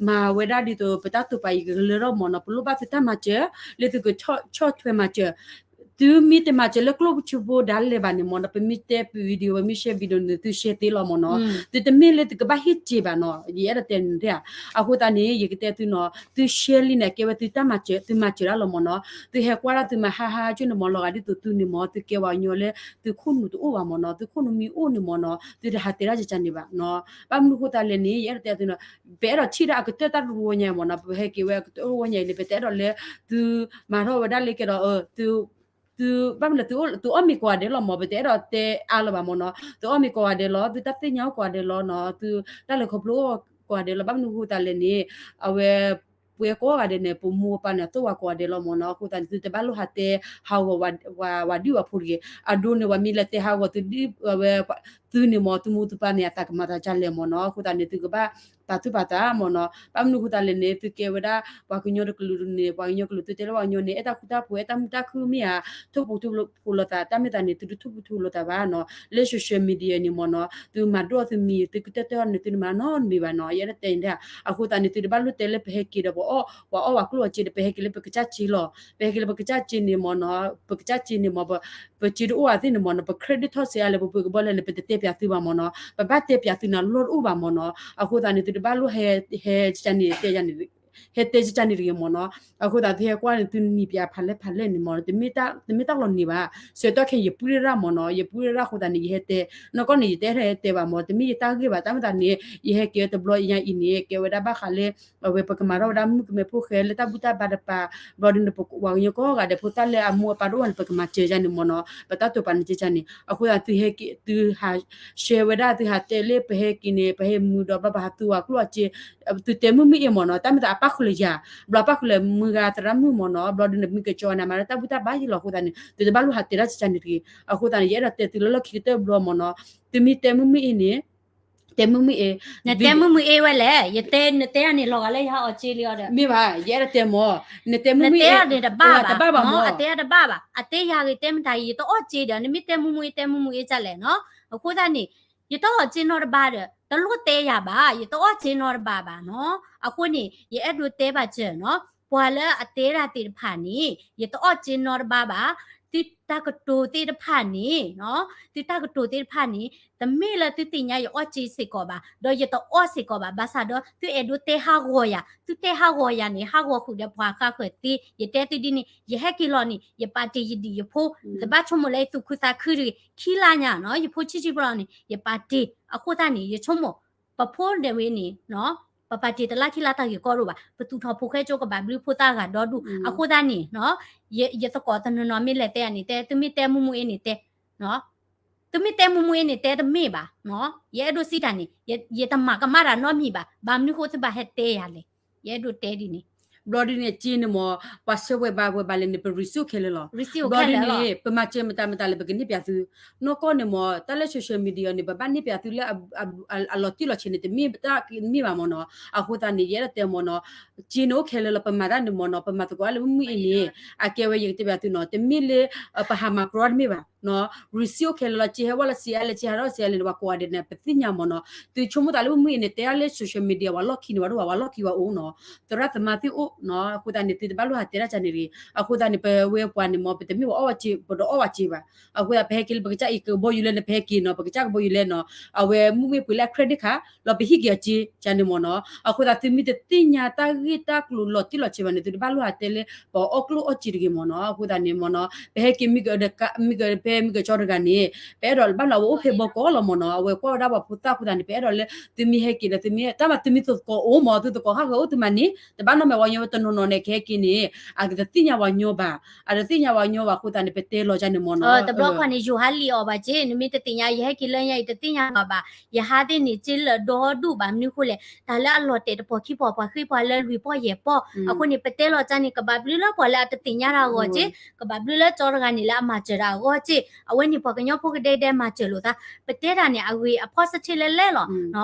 မၤဝဲဒၣ်ဒ်သိး ပတၢ်တိာ်ပာ်အံၤကလၢထီၣ်မ့ၢ်နီၤ, ပလိၣ်ဘၣ်သုတၢ်မၤစၢၤ လၢသုကဆီၣ်ထွဲမၤစၢၤ, သုမ့ၢ်တမၤစၢၤလၢကျိၣ်စ့ဖိဒၣ်လဲာ်ဘၣ်န့ၣ်မ့ၢ်နီၤ, ပမ့ၢ်တဲ video ပမ့ၢ် share video န့ၣ် သု share သ့လီၤမ့ၢ်နီၤ, သုတမ့ၢ်လၢသုကဘၣ်ဟ့ၣ်စ့ဘၣ်နီၤ, ယအဲၣ်ဒိးတဲန့ၣ်ဧါ, အဃိသတးန့ၣ် ယကတဲသုနီၤ, သု share လံန့ၣ် အကဲဝဲသုတၢ်မၤစၢၤ, သုမၤစၢၤဒၣ်လီၤမ့ၢ်နီၤ, သုဟဲကွၢ်ဒၣ်သုမၤဟါဟါကၠိန့ၣ်မ့ၢ် လီၤဂာ်ဒ်သိးသုန့ၣ်မ့ၢ် သုကဲပှၤကညီလၢ သုခိၣ်နူာ်တအိၣ်ဘၣ်မ့ၢ်နီၤ, သုခိၣ်နူာ်မ့ၢ်အိၣ်န့ၣ်မ့ၢ်နီၤ, သုတဟးတဲဒၣ်ကကန့ၣ်ဘၣ်နီၤ, ဘၣ်မနုၤဃိသတးလဲၣ်န့ၣ် ယအဲၣ်ဒိးတဲသုနီၤ, ပအဲၣ်ဒိးထံၣ်ဒၣ်အကတၢၢ်တၢ်တဝီညါမ့ၢ်နီၤ, ပဟဲက့ၤဝဲအကတၢၢ်တဝီညါအံၤန့ၣ် ပတအဲၣ်ဒိးလၢ သုမၤထီၣ်ဝဲဒၣ်လၢကဲဒီး သု ဘၣ်မနုၤ သုအီၣ်မ့ၤကိးဂၤဒဲးလီၤမ့ၢ်, ပတအဲၣ်ဒိးတဲအါလၢၤဘၣ်မ့ၢ်နီၤ, သုအီၣ်မ့ၤကိးဂၤဒဲးလီၤ, သုတၢ်သ့ၣ်ညါအိၣ်ကိးဂၤဒဲးလီၤနီၤ, သုတၢ်လဲၤခီဖျိအိၣ်ကိးဂၤဒဲးလီၤ, ဘၣ်မနုၤဃိသတးလဲၣ်န့ၣ် အဝဲ ပှၤကိးဂၤဒဲးန့ၣ် ပမိၢ်ပပၢ်န့ၣ် အသိၣ်ဝဲကိးဂၤဒဲးလီၤမ့ၢ်နီၤ, အဃိသတးန့ၣ် သုတဘၣ်လိၣ်ဟးတဲဟးဂီၤဝဲဒံၣ်ဝဲဖိတဂ့ၤ, အဒိန့ၣ် ပှၤမ့ၢ်လဲၤတဲဟးဂီၤသုဒ်ဝဲ သုန့ၣ်မ့ၢ် သုမိၢ်သုပၢ်န့ၣ် အသးကမၤသးဒ်လဲၣ်မ့ၢ်နီၤ, အဃိသတးန့ၣ် သုကဘၣ်ပာ်သူၣ်ပာ်သးမ့ၢ်နီၤ, ဘၣ်မနုၤဃိသတးလဲၣ်န့ၣ် သုကဲဝဲဒၣ် ပှၤကညီတကလုာ်န့ၣ် ပှၤကညီကလုာ် သုတဲလၢပှၤကညီန့ၣ် အဲၣ်တၢ်ဃူတၢ်ဖိး အဲၣ်တၢ်မုာ်တၢ်ခုၣ်မ့ၢ်ဧါ, ထိၣ်ဖိထိၣ်ဖိလိာ်သး တၢ်မ့ၢ်သးန့ၣ် သုတထိၣ်ဖိထိၣ်ဖိလိာ်သးဘၣ်နီၤ, လၢ social media န့ၣ်မ့ၢ်နီၤ သုမၤဒိၣ်သုမံၤ သုကတၢၢ်တၢၢ်န့ၣ် သုတမၤနီတမံၤဘၣ်နီၤ, ယအဲၣ်ဒိးတဲန့ၣ်, အဃိသတးန့ၣ် သုတဘၣ်လိၣ်တဲလၢပဟဲက့ၤဒီး ပှၤအီၣ်ပှၤကျိၣ်အီၤစ့ဒီး ပဟဲက့ၤလၢပကစၢ်စ့လီၤ, ပဟဲက့ၤလၢပကစၢ်စ့န့ၣ်မ့ၢ်နီၤ, ပကစၢ်စ့န့ၣ်မ့ၢ် ပစ့တအိၣ်အသ့ၣ်န့ၣ်မ့ၢ်နီၤ ပ credit ထီၣ်စ့အါလဲၣ် ပပှ့ၤကဘီလဲၣ်န့ၣ် ပတတဲပၠးသုဘၣ်မ့ၢ်နီၤ, ပဘၣ်တဲပၠးသုန့ၣ် အလီၢ်တအိၣ်ဘၣ်မ့ၢ်နီၤ, အဃိသတးန့ၣ် သုတဘၣ်လိၣ်ဟဲ ဟဲကန့ၣ် တဲယၤန့ၣ် ဟဲတဲကန့ၣ်တဂ့ၤမ့ၢ်နီၤ, အဃိသတးသုဟဲကွၢ်န့ၣ် သုနံၤပၠးဖးလဲၢ်ဖးလဲၢ်န့ၣ်မ့ၢ် တမ့ၢ်တၢ်လီၤနံၤဘၣ်, ဆၢကတီၢ်ခဲအံၤ ယပှ့ၤရၣ်မ့ၢ်နီၤ, ယပှ့ၤရၣ်အဃိသတးန့ၣ် ယဟဲတဲ, နီၢ်ကီၢ်န့ၣ် ယတအဲၣ်ဒိးဟဲတဲဘၣ်မ့ၢ် တမ့ၢ်ယတၢ်ဂ့ၢ်ဘၣ်, တၢ်မ့ၢ်သးန့ၣ် ယဟဲက့ၤတဘျီညါအံၤန့ၣ် ကဲဝဲဒၣ်ဘၣ်ဃးလၢ အဝဲပကမၤထီၣ်ဝဲဒၣ်မုၣ်ကမဲဖိဃဲလၢတၢ်ဘူၣ်တၢ်ဘါတပၤ, ဘျီဒ်န့ၣ် ပဝဲကညီကိးဂၤဒဲး ဖိသၣ်လၢအမိၢ်အပၢ်တအိၣ်န့ၣ် ပကမၤစၢၤယၤန့ၣ်မ့ၢ်နီၤ, ပတၢ်တိာ်ပာ်န့ၣ်ကန့ၣ်, အဃိသတးသုဟဲက့ၤ သုဟး share ဝဲဒၣ် သုဟးတဲလၢပဟဲက့ၤန့ၣ် ပဟဲမုာ်ဒီးဘျီပဟးသူဝဲကျိၣ်အစ့, သုတဲမုၢ်မုၢ်အ့ၣ်မ့ၢ်နီၤ, တၢ်မ့ၢ်သးအပၣ်ဃုာ်လၢယၤ, ဘျီပၣ်ဃုာ်လၢမုၢ်ဂၤသရၣ်မုၣ်မ့ၢ်နီၤ, ဘျီဒ်န့ၣ် မုၢ်ကကၠီန့ၣ် မၤလၢတၢ်ဘူၣ်တၢ်ဘါယံၤလီၤအဃိသတးန့ၣ် သုတဘၣ်လိၣ်ဟးတဲဒၣ်ကန့ၣ်တဂ့ၤ, အဃိသတးန့ၣ် ယအဲၣ်ဒိးတဲသုလၢလီၢ်ခံကတၢၢ်ဘျီမ့ၢ်နီၤ, သုမ့ၢ်တဲမုၢ်မုၢ်အ့ၣ်န့ၣ် တဲမုၢ်မုၢ်အ့ၣ်, နတဲမုၢ်မုၢ်အ့ၣ်ဝဲလဲၣ်, ယတဲ နတဲအန့ၣ် လီၤဂာ်လၢယဟးအီၣ်စ့လံအီၤဒီး, မ့ၢ်ဘၣ်, ယအဲၣ်ဒိးတဲမ့ၢ်, နတဲမုၢ်မုၢ်အ့ၣ် တဘၣ်ဘၣ်, တဘၣ်ဘၣ်မ့ၢ်, အတဲတဘၣ်ဘၣ်, အတဲယၤဂ့ၤတဲမတၤဂ့ၤ ယတအီၣ်စ့ဒီး နမ့ၢ်တဲမုၢ်မုၢ်အ့ၣ် တဲမုၢ်မုၢ်အ့ၣ်ဒ်လဲၣ်နီၤ, အဃိသတးန့ၣ် ယတအီၣ်စ့နီတဘ့ၣ်ဒီး တလိၣ်တဲယၤဘၣ်, ယတအီၣ်စ့နီတဘ့ၣ်ဘၣ်နီၤ, အဃိန့ၣ် ယအဲၣ်ဒိးတဲဘၣ်စၢၤနီၤ, ပှၤလၢအတဲဒၣ်သ့ၣ်တဖၣ်န့ၣ် ယတအီၣ်စ့နီတဘ့ၣ်ဘၣ်, သုတၢ်ကတိၤသ့ၣ်တဖၣ်န့ၣ်နီၤ, သုတၢ်ကတိၤသ့ၣ်တဖၣ်န့ၣ် တမ့ၢ်လၢသုသ့ၣ်ညါယအီၣ်စ့စ့ၢ်ကီးဘၣ်, ဒီးယတအီၣ်စ့ၢ်ကီးဘၣ်, ဘၣ်ဆၣ်ဒီး သုအဲၣ်ဒိးတဲဟးဂီၤယၤ, သုတဲဟးဂီၤယၤန့ၣ် ဟးဂီၤဃုာ်ဒီးပှၤဃါဃၢၤသ့, ယတဲသုဒ်န့ၣ် ယဟဲက့ၤလီၤန့ၣ် ယပာ်တ့ၢ်ယဒံၣ်ယဖိ, ယတဘၣ်ဆိကမိၣ်လၢယသူၣ်ခုသးခုတဂ့ၤ, ခံလါညါနီၤ ယဖိဆံးဆံးဖိလီၤန့ၣ် ယပာ်တ့ၢ်, အဃိသတးန့ၣ် ယဆိကမိၣ် ပဖိဒၣ်ဝဲန့ၣ် ပပာ်တ့ၢ်တလါခံလါတၢ်ဂ့ၢ်ကီဒိၣ်ဘၣ်, ပသူၣ်ထီၣ်ဖိၣ်ဃဲကၠိကဘၣ်ဘျုးဖိသၣ်ဂၤဒီဒူၣ်, အဃိသတးန့ၣ် ယသကိးတနီၤနီၤမ့ၢ်လဲၤတဲန့ၣ် တဲ သုမ့ၢ်တဲမုၢ်မုၢ်အ့ၣ်န့ၣ်တဲ, သုမ့ၢ်တဲမုၢ်မုၢ်အ့ၣ်န့ၣ်တဲတမ့ၢ်ဘၣ်, ယအဲၣ်ဒိးစံးတၢ်န့ၣ် ယတမၤကမၣ်တၢ်နီတမံၤဘၣ်, ဘၣ်မနုၤဃိသုဘၣ်ဟဲတဲယၤလဲၣ် ယအဲၣ်ဒိးတဲဒ်န့ၣ် ဘျီဒ်န့ၣ် စ့န့ၣ်မ့ၢ် ပှၤဆှၢဝဲဘၣ်ဝဲဘၣ်လဲၣ်န့ၣ် ပ receive ခဲလၢာ်လီၤ. ဘျီဒ်န့ၣ် ပမၤစၢၤမတၤမတၤလဲၣ် ပကန့ၢ်ပၠးသု, နီၢ်ကီၢ်န့ၣ်မ့ၢ် တၢ်လၢ social media န့ၣ် ပဘၣ်န့ၢ်ပၠးသုလၢ အလီၤတံၢ်လီၤဆဲးန့ၣ် တမ့ၢ်တၢ်မ့ၢ်ဘၣ်မ့ၢ်နီၤ. အဃိသတးန့ၣ် ယအဲၣ်ဒိးတဲမ့ၢ်နီၤ, စ့န့ၣ်အိၣ်ခဲလၢာ်လီၤ ပမၤတၢ်န့ၣ်မ့ၢ်နီၤ, ပမၤသကိးအါလၢမုၢ်မုၢ်အံၤန့ၣ် အကဲဝဲယကတဲပၠးသုနီၤ, တမ့ၢ်လၢ ပဟးမၤကြီတမ့ၢ်ဘၣ် receive အိၣ်ခဲလၢာ်လီၤ, စ့ဟဲဝဲလၢစ့အါလဲၣ် စ့ဟးထီၣ်စ့အါလဲၣ်န့ၣ် ပှၤကိးဂၤဒဲးန့ၣ် ပသ့ၣ်ညါမ့ၢ်နီၤ. သုဆိကမိၣ်သးလၢမုၢ်မုၢ်အံၤန့ၣ် တဲဒၣ်လၢ social media ပှၤလီၢ်ခံန့ၣ် ပှၤဒိၣ်ဘၣ် ပှၤလီၢ်ခံပှၤအိၣ်နီၤ, သရၣ်သမါသ့ၣ်အိၣ်နီၤ. အဃိသတးန့ၣ် သုတဘၣ်လိၣ်ဟးတဲဒၣ်ကန့ၣ်တဂ့ၤ. အဃိသတးန့ၣ် ပဝဲပှၤန့ၣ်မ့ၢ် ပတမ့ၢ်ပှၤအီၣ်ဝဲစ့ ပတအီၣ်ဝဲစ့ဘၣ်. အဃိသတး ပဟဲက့ၤလၢပကစၢ်အံၤကဘီယူၤလဲၣ်န့ၣ် ပဟဲက့ၤနီၤ, ပကစၢ်ကဘီယူၤလဲၣ်နီၤ, အဝဲမုၢ်မ့ၢ်ပှ့ၤလၢအ credit card လီၤ ပဟံၣ်က့ၤအစ့ ကန့ၣ်မ့ၢ်နီၤ. အဃိသတး သုမ့ၢ်တသ့ၣ်ညါတၢ်ဂ့ၢ်တၢ်ကျိၤလီၤတံၢ်လီၤဆဲးဘၣ်န့ၣ် သုတဘၣ်လိၣ်ဟးတဲလၢ ပှၤအီၣ်ကျိၣ်အီၣ်စ့တဂ့ၤမ့ၢ်နီၤ. အဃိသတးန့ၣ်မ့ၢ်နီၤ ပဟဲက့ၤမ့ၢ်က မ့ၢ်ကဖဲမ့ၢ်ကကၠီတဂၤန့ၣ် ပအဲၣ်ဒိးဘၣ်လီၤ အဝဲအိၣ်ဖဲဘီကီးလီၤမ့ၢ်နီၤ, အဝဲကွၢ်ဝဲဒၣ်ပှၤဖိသၣ်အဃိသတးန့ၣ် ပအဲၣ်ဒိးလၢ သုမ့ၢ်ဟဲက့ၤဒီး သုမ့ၢ် တၢ်မၤသုမ့ၢ်သကိးအိၣ်မ့ၢ် သုသကိးဟးဂီၤအိၣ်သုမၤန့ၣ် တဘၣ်နီတမံၤ ပှၤကညီတနီၤနီၤန့ၣ် ကဟဲက့ၤန့ၣ် အကတသ့ၣ်ညါပှၤကညီဘၣ်, အတသ့ၣ်ညါပှၤကညီဘၣ်အဃိသတးန့ၣ် ပတဲလီၤကန့ၣ်မ့ၢ်နီၤ. တဘျီခီန့ၣ် ယိၤဟးလံအီၤဘၣ်က့, နမ့ၢ်တသ့ၣ်ညါ ယဟဲက့ၤလၢညါအံၤ တသ့ၣ်ညါဘၣ်ဘၣ်, ယဟးသ့ၣ်န့ၣ် စ့လၢာ်ဒီဒူၣ်ဘၣ် မနုၤဃိလဲၣ် တၢ်လၢအလီၤတဲာ်တပီၤခံပီၤ ပှၤဃ့ပှၤလၢလွံၢ်ပီၢ်ယဲၢ်ပီၢ်, အဃိန့ၣ် ပတဲလီၤကန့ၣ် ကဘၣ်ဘျုးလၢပှၤလၢအတသ့ၣ်ညါတၢ်အဂီၢ်က့, ကဘၣ်ဘျုးလၢကၠီတဂၤန့ၣ်လၢအမၤစၢၤတၢ်အဂီၢ်က့, အဝဲန့ၣ်ပှၤကညီဖိကဒဲကဒဲမၤစၢၤလိာ်သး, ပတဲတၢ်န့ၣ် အဂ့ၤအ positive လဲၣ်လဲၣ်လီၤ.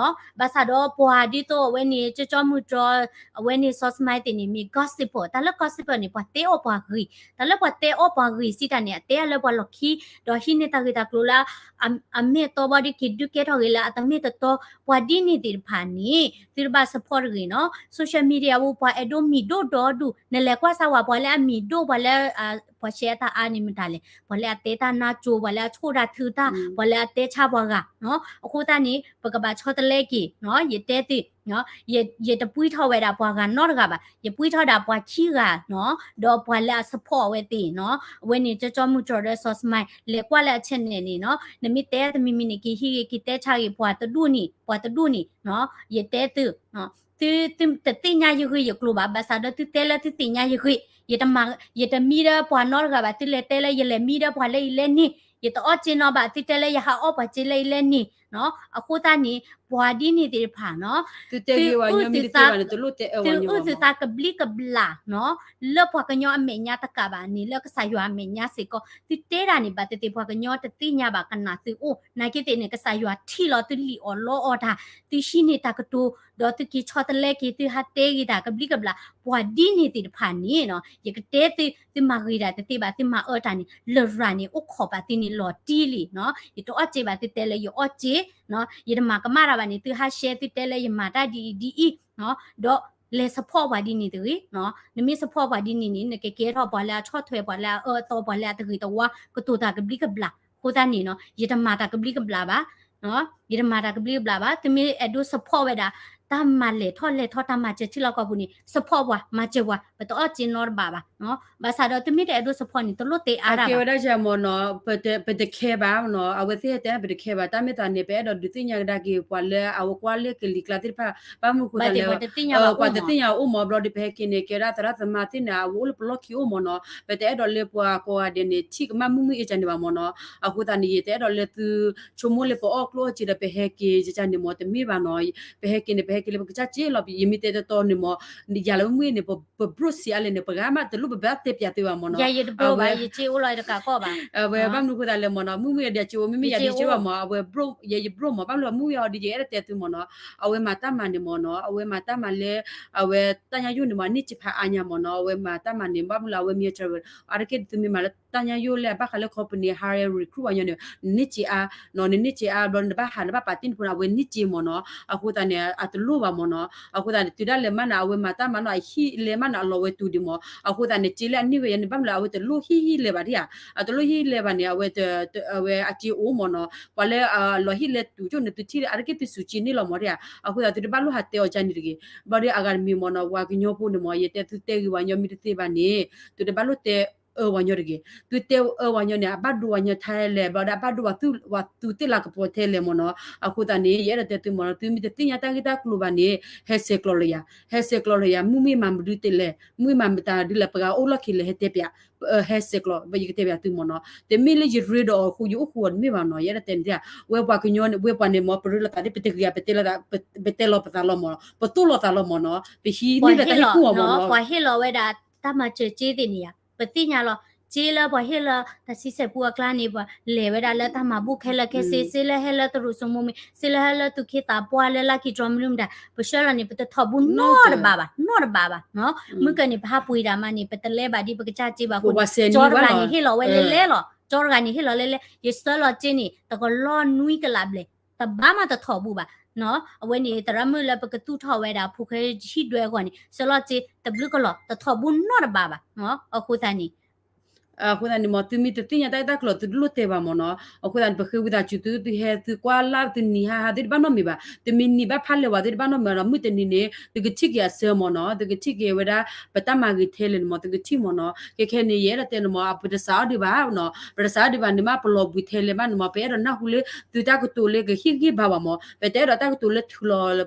ဘၣ်ဆၣ်ဒီးပှၤဒ်သိးအဝဲန့ၣ် ကၠီကၠီမုၢ်တြီ အဝဲန့ၣ် စီၤစမါသ့ၣ်န့ၣ် မ့ၢ် gossip တၢ်လၢ gossip န့ၣ် ပှၤတဲအီၣ်ပှၤဂ့ၤ, တၢ်လၢပှၤတဲအီၣ်ပှၤဂ့ၤစံးတၢ်န့ၣ် အတဲအါလၢပှၤလီၢ်ခံ, ဒီးဟံးန့ၢ်တၢ်ဂ့ၢ်တၢ်ကျိၤလၢ အမ့ၢ်အတီဘၣ်ဒီးက့ၤဒုးကဲထီၣ်ဂ့ၤလၢအတမ့ၢ်တတီ, ပှၤဒ်န့ၣ်သ့ၣ်တဖၣ်န့ၣ် သုတဘၣ် support တဂ့ၤနီၤ. social media အပူၤ ပှၤအဲၣ်ဒိးမံၤဒိၣ်ဒီဒူၣ် နလဲၤကွၢ်စၢ်ဝဲ ပှၤလၢအမံၤဒိၣ် ပှၤလၢ ပှၤရှဲအတၢ်အါန့ၣ်မတၤလဲၣ်, ပှၤလၢအတဲတၢ်နါကၠိ ပှၤလၢအဆိၣ်တၢ်ထုတၢ် ပှၤလၢအတဲဆါပှၤဂၤ, အဃိသတးန့ၣ် ပကဘၣ်ဆီတလဲက့ၤ, ယတဲသု ယတပှံထီၣ်ဝဲဒၣ်ပှၤဂၤနီတဂၤဘၣ်, ယပှံထီၣ်ဒၣ်ပှၤခံဂၤနီၤ, ဒီးပှၤလၢအ support အဝဲသ့ၣ်နီၤ, အဝဲန့ၣ် ကၠီကၠီမုၢ်တြီဒီး စီၤစမါ လဲၤကွၢ်လၢအ channel န့ၣ်နီၤ, နမ့ၢ်တဲတမံၤမံၤန့ၣ် က့ၤဟံးဂ့ၤက့ၤတဲဆါဂ့ၤ ပှၤတဒူၣ်န့ၣ် ပှၤတဒူၣ်န့ၣ်နီၤ, ယတဲသု သုတသ့ၣ်ညါယဂ့ၢ်ယကျိၤဘၣ်, ဘၣ်ဆၣ်ဒီးသုတဲလၢသုသ့ၣ်ညါယဂ့ၢ်, ယတမံ ယတမံဒီးပှၤနီတဂၤဘၣ်, သုလဲၤတဲလၢယလဲၤမံဒီးပှၤလၢအံၤလဲၣ်န့ၣ်, ယတအီၣ်စ့နီၤဘၣ်, သုတဲလၢယဟးအီၣ်ပှၤစ့လၢအံၤလဲၣ်န့ၣ်နီၤ, အဃိသတးန့ၣ် ပှၤဒ်န့ၣ်သ့ၣ်တဖၣ်နီၤ, သု သုအုၣ်သုသးကဘျံးကဘျၣ်နီၤ, လၢပှၤကညီအမဲာ်ညါတကးဘၣ်န့ၣ် လၢကစၢ်ယွၤအမဲာ်ညါစ့ၢ်ကီး, သုတဲဒၣ်န့ၣ် ဘၣ်သ့ၣ်သ့ၣ်ပှၤကညီတသ့ၣ်ညါဘၣ်ကနၣ်သုအိၣ်, နာ်က့သ့ၣ်န့ၣ် ကစၢ်ယွၤထံၣ်လီၤသုလံၣ်အီၣ်လီအီတၢ်, သုဟံးန့ၢ်တၢ်ကတိၤ, ဒီးသုက့ၤဆီတလဲက့ၤ သုဟးတဲဂ့ၤတၢ်ကဘျံးကဘျၣ်, ပှၤဒ်န့ၣ်သ့ၣ်တဖၣ်န့ၣ်နီၤ, ယကတဲသု သုမၤဂ့ၤတၢ်တသ့ဘၣ်, သုမၤအၢတၢ်န့ၣ် လရာ်န့ၣ် အိၣ်ခိးဘၣ်သုန့ၣ်လီၤတံၢ်လံနီၤ, ယတအီၣ်စ့ဘၣ်, သုတဲလၢယအီၣ်စ့ ယတမၤကမၣ်တၢ်ဘၣ်န့ၣ် သုဟးရှဲ သုတဲလၢယမၤတၢ်ဒ်အံၤဒ်အံၤ, ဒီးလဲၤ support ပှၤဒ်န့ၣ်တဂ့ၤ, နမ့ၢ် support ပှၤဒ်န့ၣ်န့ၣ် နကကဲထီၣ်ပှၤလၢအဆီၣ်ထွဲ ပှၤလၢအအၢအသီ ပှၤလၢအတဂ့ၤတဝါ ကတိၤတၢ်ကဘျံးကဘျၣ်, အဃိသတးန့ၣ်နီၤ ယတမၤတၢ်ကဘျံးကဘျၣ်ဘၣ်, ယတမၤတၢ်ကဘျံးကဘျၣ်ဘၣ်, သုမ့ၢ်အဲၣ်ဒိး support ဝဲဒၣ် တၢ်မၤလဲၤထီၣ်လဲၤထီတၢ်မၤစၢၤထံလီၢ်ကီၢ်ပူၤန့ၣ် support ပှၤ မၤစၢၤပှၤ, ပတအီၣ်စ့နီတဘ့ၣ်ဘၣ်, ဘၣ်ဆၣ်ဒီးသုမ့ၢ်တအဲၣ်ဒိး support န့ၣ် တလိၣ်တဲအါတၢ်ဘၣ်, ကဲဝဲဒၣ်ယမ့ၢ်နီၤ, ပတ care ဘၣ်နီၤ, အဝဲသ့ၣ်ဟဲတဲပတ care ဘၣ်, တၢ်မ့ၢ်သးန့ၣ် ပအဲၣ်ဒိးဒုးသ့ၣ်ညါကဒါက့ၤ ပှၤလၢအဝဲကွၢ်လၢကလံၤကျါသ့ၣ်တဖၣ်, ဘၣ်မနုၤဃိသးလဲၣ်, ပှၤတသ့ၣ်ညါအိၣ်မ့ၢ် ဘျီဒီး ပဟဲက့ၤန့ၣ် ကဲဒၣ်သရၣ်သမါသ့ၣ်န့ၣ် အဝဲအိၣ်လၢပလီၢ်ခံအိၣ်မ့ၢ်နီၤ, ပတအဲၣ်ဒိးလၢပှၤကိးဂၤဒဲးန့ၣ် ထံၣ်ကမၣ်မုာ်မုာ်အ့ၣ်ကန့ၣ်ဘၣ်မ့ၢ်နီၤ, အဃိသတးန့ၣ် ယတအဲၣ်ဒိးလၢသု ဆိကမိၣ်လၢပအီၣ်ကျိၣ်အီၣ်စ့ဒီး ပဟဲက့ၤကန့ၣ်မ့ၢ် တမ့ၢ်ဘၣ်နီၤ, ပဟဲက့ၤန့ၣ် ပဟဲက့ၤလၢပကစၢ်စ့လီၤ, ယမ့ၢ်တဲတတီန့ၣ်မ့ၢ် ယၤလၢမုၢ်မုၢ်အ့ၣ်န့ၣ် ပ broke စ့အါလဲၣ်န့ၣ် ပဂၤမးတလိၣ်ပဘၣ်တဲပၠးသုဘၣ်မ့ၢ်နီၤ, အဝဲဘၣ်မနုၤဃိသးလဲၣ်မ့ၢ်နီၤ, မုၢ်မုၢ်အ့ၣ်ဒီးစ့အိၣ် မ့မ့ၢ်ယၤဒ်စ့ဘၣ်မ့ၢ် အဝဲ broke ယဲယ broke မ့ၢ် ဘၣ်မနုၤမုၢ်မုၢ်အ့ၣ်အီၤဒီး ယအဲၣ်ဒိးတဲသုမ့ၢ်နီၤ, အဝဲမၤတၢ်မၤန့ၣ်မ့ၢ်နီၤ, အဝဲမၤတၢ်မၤလၢ အဝဲတၢ်ညါယိၣ်န့ၣ်မ့ၢ် အန့ၢ်စ့ဖးအါညါမ့ၢ်နီၤ, အဝဲမၤတၢ်မၤန့ၣ် ဘၣ်မနုၤလၢအဝဲမ့ၢ် အါတက့ၢ် သုမ့ၢ်မၤလၢတၢ်ညါယိၣ်လၢအဘၣ်ဃးလၢ company hire recruit ပှၤကညီန့ၣ် နန့ၢ်စ့အါ, နန့ၢ်စ့အါ ဘျီ နဘၣ်ဟးနဘၣ်ပာ်တ့ၢ်နဖိန့ၣ် အဝဲန့ၢ်စ့မ့ၢ်နီၤ, အဃိသတးန့ၣ် အတလိၣ်ဘၣ်မ့ၢ်နီၤ, အဃိသတးန့ၣ် တုၤဒၣ်လဲာ်မးန့ၣ် အဝဲမၤတၢ်မၤနီၤ အဟံၣ်လဲမးန့ၣ် အလီၤဝဲတုၤဒံးမ့ၢ်, အဃိသတးန့ၣ် စ့လၢအန့ၢ်ဝဲယၤန့ၣ် ဘၣ်မနုၤလၢအဝဲတလိၣ်ဟံၣ်ဟံၣ်လဲဘၣ်ဒံးဧါ, အတလိၣ်ဟံၣ်ဟံၣ်လဲဘၣ်န့ၣ် အဝဲ အဝဲအစ့အိၣ်မ့ၢ်နီၤ, ပှၤလၢအလီၤဟံၣ်လဲတုၤကၠိန့ၣ် သုထံၣ်လၢအါတက့ၢ်သုစူးစ့န့ၢ်လီၤမ့ၢ်ဒံးဧါ, အဃိသတး သုတဘၣ်လိၣ်ဟးတဲအီၤကန့ၣ်တဂ့ၤ, ဘျီဒီးအဂၤတမံၤမ့ၢ်နီၤ ပှၤကညီဖိန့ၣ်မ့ၢ် ယတဲသုတဲဂ့ၤ ပှၤကညီမ့ၢ်တသ့ဘၣ်န့ၣ် သုတဘၣ်လိၣ်တဲ သုတဲအၢဝဲညီတဂ့ၤ, သုတဲအၢဝဲညီန့ၣ် အဘၣ်ဒိဝဲညီထဲလဲၣ် ဘျီဒီးအဘၣ်ဒိဝဲ ဝဲသုးသ့ၣ်လၤကပီၤထဲလဲၣ်မ့ၢ်နီၤ. အဃိသတးန့ၣ် ယအဲၣ်ဒိးတဲသုမ့ၢ်နီၤ သုမ့ၢ်တသ့ၣ်ညါတၢ်ဂ့ၢ်တၢ်ကျိၤဘၣ်န့ၣ် ဟဲဆဲးကျိးလၢယၤ, ဟဲဆဲးကျိးလၢယၤ မုၢ်မ့ၢ်မၤမနုၤဒ်လဲၣ် မုၢ်မၤမတၤဒ်လဲၣ် ပှၤအိၣ်လီၢ်ခံလဲၣ် ဟဲတဲပျး ဟဲဆဲးကျိး ယကတဲပျးသုမ့ၢ်နီၤ. တမ့ၢ်လၢယရ့ဒီးအီၤအဃိ ယအိၣ်ဃုာ်အီၤတမ့ၢ်ဘၣ်နီၤ. ယအဲၣ်ဒိးတဲန့ၣ် ဝဲပှၤကညီန့ၣ် ဝဲပှၤန့ၣ်မ့ၢ် ပရ့လိာ်သးဒ်ပတဂ့ၤ ပတဲလီၤပသးလီၤမ့ၢ်နီၤ, ပတိၢ်လီၤသးလီၤမ့ၢ်နီၤ, ပဟံးန့ၢ်လၢတၢ်ဟ့ၣ်ကူၣ်အီၤမ့ၢ်နီၤ. ပှၤဟ့ၣ်လီၤဝဲဒၣ်တၢ်မၤစၢၤစ့သ့ၣ်န့ၣ်ယါ ပသ့ၣ်ညါလီၤ. စ့လၢပှၤဟ့ၣ်လၢတၢ်ဆံဆဲးပူအကျါန့ၣ် ပှၤလဲၤဝဲဒၣ်လၢတၢ်မၤဘူၣ်ခဲလၢာ်ခဲဆ့, စ့လၢဟဲလၢတရူးစိမိၢ်မ့ၢ် စ့လၢဟဲလၢသူၣ်က့သးပှၢ်လၢလၢခံတြီမနုၤမတၤ ပဆှၢလီၤန့ၣ် ပတထီၣ်ဘူးနီတဘးဘၣ်, နီတဘးဘၣ်နီၤ. မုၢ်ကၢန့ၣ် ပဟးပှ့ၤတၢ်မးန့ၣ် ပတလဲဘၣ်ဒ်ပကစၢ်စ့ဘၣ်အဃိန့ၣ် ကၠီတဂၤန့ၣ်ဟ့ၣ်လီၤဝဲလဲလဲလီၤ, ကၠီတဂၤန့ၣ်ဟ့ၣ်လီၤလဲလဲ, ယဆှၢလီၤစ့န့ၣ် တကလီၢ်နွံကလးဘျဲၣ် တဘးမးတထီၣ်ဘူးဘၣ်နီၤ. အဝဲန့ၣ် သရၣ်မုၣ်လၢပကသူၣ်ထီၣ်ဝဲဒၣ် ဖိၣ်ဃဲဟံၣ်ဒွဲအဂီၢ်န့ၣ် ဆှၢလီၤစ့တဘျုးကလီၢ် တထီၣ်ဘူးနီတဘးဘၣ်နီၤ. အဃိသတးန့ၣ် အဃိသတးန့ၣ်မ့ၢ် သုမ့ၢ်တသ့ၣ်ညါတၢ်ဂ့ၢ်တၢ်ကျိၤ သုတလိၣ်တဲဘၣ်မ့ၢ်နီၤ. အဃိသတးန့ၣ် ပဃ့ဝံသးစူၤသု သုဟဲသုကွၢ်လၢ်သုနံၤဟါဟါသ့ၣ်တဘၣ်နီတမံၤဘၣ်, တမ့ၢ်နံၤဘၣ်ဖးလဲၢ်ဝဲသ့ၣ်တဘၣ်နီတမံၤဒီး မုၢ်တနံၤန့ၣ် သုကထံၣ်က့ၤအဆၢမ့ၢ်နီၤ, သုကထံၣ်က့ၤဝဲဒၣ် ပတၢ်မၤဂ့ၤထဲလဲၣ်န့ၣ်မ့ၢ် သုကထံၣ်မ့ၢ်နီၤ. ခဲခဲန့ၣ် ယအဲၣ်ဒိးတဲန့ၣ်မ့ၢ် ပတစးအီၣ်ဒံးဘၣ်နီၤ, ပတစးအီၣ်ဒံးဘၣ်န့ၣ်မ့ၢ် ပလီၤဘှံးထဲလဲၣ်မးန့ၣ်မ့ၢ် ပအဲၣ်ဒိးနၢ်ဟူလၢသုတၢ်ကတိၤလၢကဟ့ၣ်ဂံၢ်ဘါဘၣ်မ့ၢ်, ပတအဲၣ်ဒိးတၢ်ကတိၤလၢထုးလီၤလၢ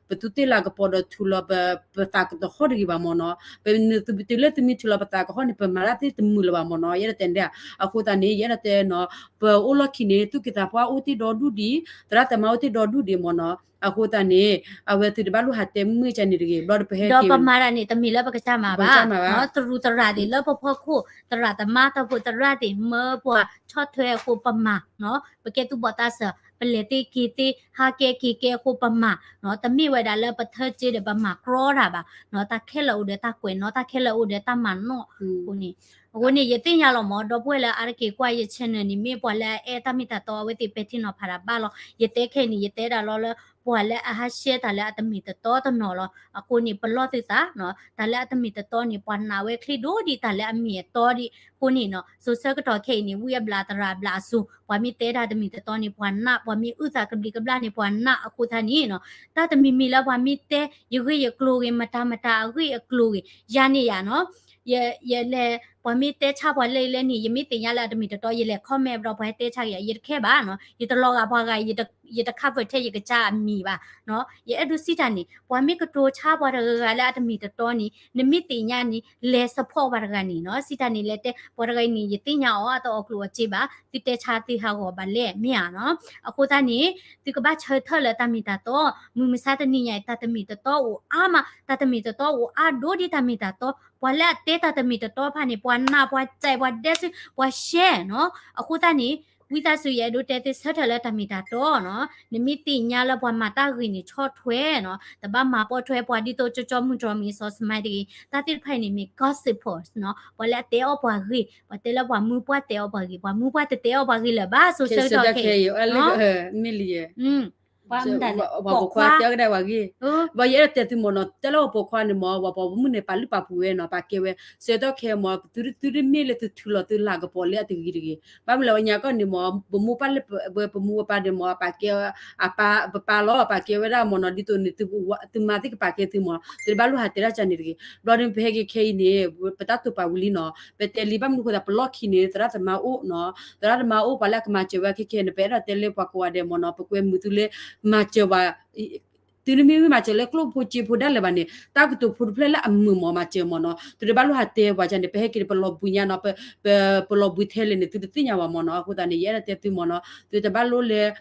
ပသူၣ်သ့ၣ်လၤကပီၤဒီးထုးလီၤပသးကတဟီၣ်တဂ့ၤဘၣ်မ့ၢ်နီၤ. ပ တုၤလၢသုမ့ၢ်ထုးလီၤပသးကဟီၣ်န့ၣ် ပမၤတၢ်သ့ၣ်တမုာ်လၢၤဘၣ်မ့ၢ်နီၤ. ယအဲၣ်ဒိးတဲန့ၣ် အဃိသတးန့ၣ် ယအဲၣ်ဒိးတဲနီၤ ပအိၣ်လီၢ်ခံန့ၣ် သူၣ်က့သးပှၢ်အိၣ်တ့ၢ်ဒီဒူၣ်ဒံး, သရၣ်သမါအိၣ်တ့ၢ်ဒီဒူၣ်ဒံးမ့ၢ်နီၤ. အဃိသတးန့ၣ် အဝဲသုတဘၣ်လိၣ်ဟးတဲမုာ်မုာ်ကန့ၣ်တဂ့ၤ, ဘျီဒီးပဟဲက့ၤ ဒီးပမၤတၢ်န့ၣ် တမ့ၢ်လၢပကစၢ်မၤဘၣ်, တရူးသရၣ်သ့ၣ်လၢပဖီခိၣ် သရၣ်သမါတၢ်ဖိသရၣ်သ့ၣ် မၢပှၤဆီၣ်ထွဲအဃိပမၤ, ပကဲသူၣ်ဘီၣ်သးစၢၤ ပလဲၤသ့က့ၤသ့ ဟးကဲက့ၤကဲအဃိပမၤ, တမ့ၢ်ဝဲဒၣ်လၢပထၢစ့ဒီးပမၤကြီတၢ်ဘၣ်, တၢ်ခဲလၢာ်အိၣ်ဒီးတၢ်ကွဲးနီၣ် တၢ်ခဲလၢာ်အိၣ်ဒီးတၢ်မၤနီၣ်အဃိန့ၣ်, အဃိန့ၣ် ယသ့ၣ်ညါလီၤမ့ၢ် ဒီပုၢ်ဝဲၢ်လၢအါတက့ၢ်ကွၢ်ယ channel န့ၣ် မ့ၢ်ပှၤလၢအအဲၣ်တၢ်မ့ၢ်တၢ်တီအဝဲသ့ၣ်ပဲာ်ထံနီၤဖးတၢ်ဘၣ်လီၤ. ယတဲခဲအံၤန့ၣ် ယတဲဒၣ်လီၤလၢ ပှၤလၢအဟးရှဲတၢ်လၢအတမ့ၢ်တတီတနီၤလီၤ. အဃိန့ၣ် ပလီၢ်သုသး, တၢ်လၢအတမ့ၢ်တတီန့ၣ် ပှၤနာ်ဝဲချ့ဒိၣ်ဒံးတၢ်လၢအမ့ၢ်အတီဒံးအဃိန့ၣ်နီၤ, စိၤဆၢကတီၢ်ခဲအံၤန့ၣ် ဝံအဘျးသရၣ်အဘျးအစိၤ ပှၤမ့ၢ်တဲတၢ်တမ့ၢ်တတီန့ၣ် ပှၤနာ်, ပှၤမ့ၢ်အုၣ်သးကဘျံးကဘျၣ်န့ၣ် ပှၤနာ်အဃိသတးန့ၣ်နီၤ, တၢ်တမံၤမံၤလၢပှၤမ့ၢ်တဲ ယဂ့ၢ်ယကျိၤဂ့ၤ မတၤမတၤအဂ့ၢ်အကျိၤဂ့ၤ ယၤန့ၣ်ယၤနီၤ ယလဲၤ ပှၤမ့ၢ်တဲဆါပှၤလၢအံၤလၢန့ၣ် ယမ့ၢ်သ့ၣ်ညါလၢအတမ့ၢ်တတီ ယလဲၤ comment ဘျီပှၤဟဲတဲဆါက့ၤ ယတခဲဘၣ်နီၤ, ယတလီၤဂာ်ပှၤဂၤ ယတခး vote ထဲယကစၢ်အမံၤဘၣ်နီၤ, ယအဲၣ်ဒိးစံးတၢ်န့ၣ် ပှၤမ့ၢ်ကတိၤဆါပှၤတဂၤဂၤလၢအတမ့ၢ်တတီန့ၣ် နမ့ၢ်သ့ၣ်ညါန့ၣ် လဲၤ support ပှၤတဂၤန့ၣ်နီၤ, စံးတၢ်န့ၣ် လဲၤတဲပှၤတဂၤအံၤန့ၣ် ယသ့ၣ်ညါအီၤ အတအီၣ်ကျိၣ်အီၣ်စ့ဘၣ် သုတဲဆါသုဟးဂီၤဘၣ်လဲၣ် မ့ၢ်ဧါနီၤ, အဃိသတးန့ၣ် သုကဘၣ်ဆၢထၢၣ်လၢတၢ်မ့ၢ်တၢ်တီ, မုၢ်မဆါတနံၤညါအံၤ တၢ်တမ့ၢ်တတီအိၣ်အါမး, တၢ်တမ့ၢ်တတီအိၣ်အါဒိၣ်ဒ်တၢ်မ့ၢ်တၢ်တီ, ပှၤလၢအတဲတၢ်တမ့ၢ်တတီတဖၣ်န့ၣ် ပှၤနာ်ပှၤစဲးပှၤဒဲစု ပှၤ share နီၤ, အဃိသတးန့ၣ် ဝံသးစူၤ ယအဲၣ်ဒိးတဲသုဆၢထၢၣ်လၢတၢ်မ့ၢ်တၢ်တီနီၤ, နမ့ၢ်သ့ၣ်ညါလၢပှၤမၤတၢ်ဂ့ၤန့ၣ် ဆီၣ်ထွဲနီၤ, တဘၣ်မၤပိာ်ထွဲပှၤဒ်သိးကၠီကၠီမုၢ်တြီၢ်မံၤစီၤစမါတဂ့ၤ, တၢ်သ့ၣ်တဖၣ်အံၤန့ၣ်မ့ၢ် gossipers နီၤ, ပှၤလၢအတဲအီၣ်ပှၤဂ့ၢ်, ပှၤတဲလၢပှၤမုၢ်ပှၢ်တဲအီၣ်ပှၤဂ့ၢ်, ပှၤမုၢ်ပှၢ်တတဲအီၣ်ပှၤဂ့ၢ်လၢၤဘၣ် စိၤဆၢကတီၢ်ခဲအံၤ မ့ၢ်လံ ပှၤပိာ်ခွါတဲအီၣ်ကဒါပှၤဂ့ၢ်, ဘၣ်ယအဲၣ်ဒိးတဲသုမ့ၢ်နီၤ, တဲလၢပှၤပိာ်ခွါန့ၣ်မ့ၢ် ပှၤပိာ်မုၣ်န့ၣ် ပာ်လုၢ်ပာ်ပှ့ၤဝဲနီၤ, ပာ်ကဲဝဲ, ဆၢကတီၢ်ခဲအံၤမ့ၢ် သုတမ့ၢ်လၢသုထုးလီၤသုလၤကပီၤလၢအတဂ့ၤတဂ့ၤ, ဘၣ်မနုၤလဲၣ် ပှၤညါကီၢ်န့ၣ်မ့ၢ် ပမိၢ်ပၢ်လၢပဝဲပမိၢ်ဝဲပၢ်ဒီးမ့ၢ် ပာ်ကဲ အပၢ်ပပၢ်လီၤ, ပာ်ကဲဝဲဒၣ်မ့ၢ်နီၤ, ဒ်သိးန့ၣ် သုမါသ့ၣ်ကပာ်ကဲသုမ့ၢ်, သုတဘၣ်လိၣ်ဟးတဲတၢ်ကန့ၣ်တဂ့ၤ, ဘျီဒ်ပဟဲက့ၤခဲအံၤန့ၣ် ပတၢ်တိာ်ပာ်ဝံၤလံနီၤ, ပတဲလံ ဘၣ်မနုၤအဃိသတး ပလီၢ်ခံန့ၣ် သရၣ်သမါအိၣ်နီၤ, သရၣ်သမါအိၣ် ပှၤလၢအကမၤစၢၤဝဲခဲခဲန့ၣ် ပအဲၣ်ဒိးတဲလၢပှၤကိးဂၤဒဲးမ့ၢ်နီၤ, ပကွဲမုာ်သုလၢ မၤစၢၤပှၤ သုတမ့ၢ်မ့ၢ်မၤစၢၤလၢကျိၣ်ဖိစ့ဖိဒၣ်လဲာ်ဘၣ်န့ၣ် တၢ်ကတိၤဖိတဖျၢၣ်လၢအမုာ်မ့ၢ်မၤစၢၤမ့ၢ်နီၤ, သုတဘၣ်လိၣ်ဟးတဲပှၤန့ၣ် ပဟဲက့ၤန့ၣ် ပလီၤဘှံးညါနီၤ, ပ ပလီၤဘှံးထဲလဲၣ်န့ၣ် သုတသ့ၣ်ညါဘၣ်မ့ၢ်နီၤ, အဃိသတးန့ၣ် ယအဲၣ်ဒိးတဲသုမ့ၢ်နီၤ, သုတဘၣ်လိၣ်လၢ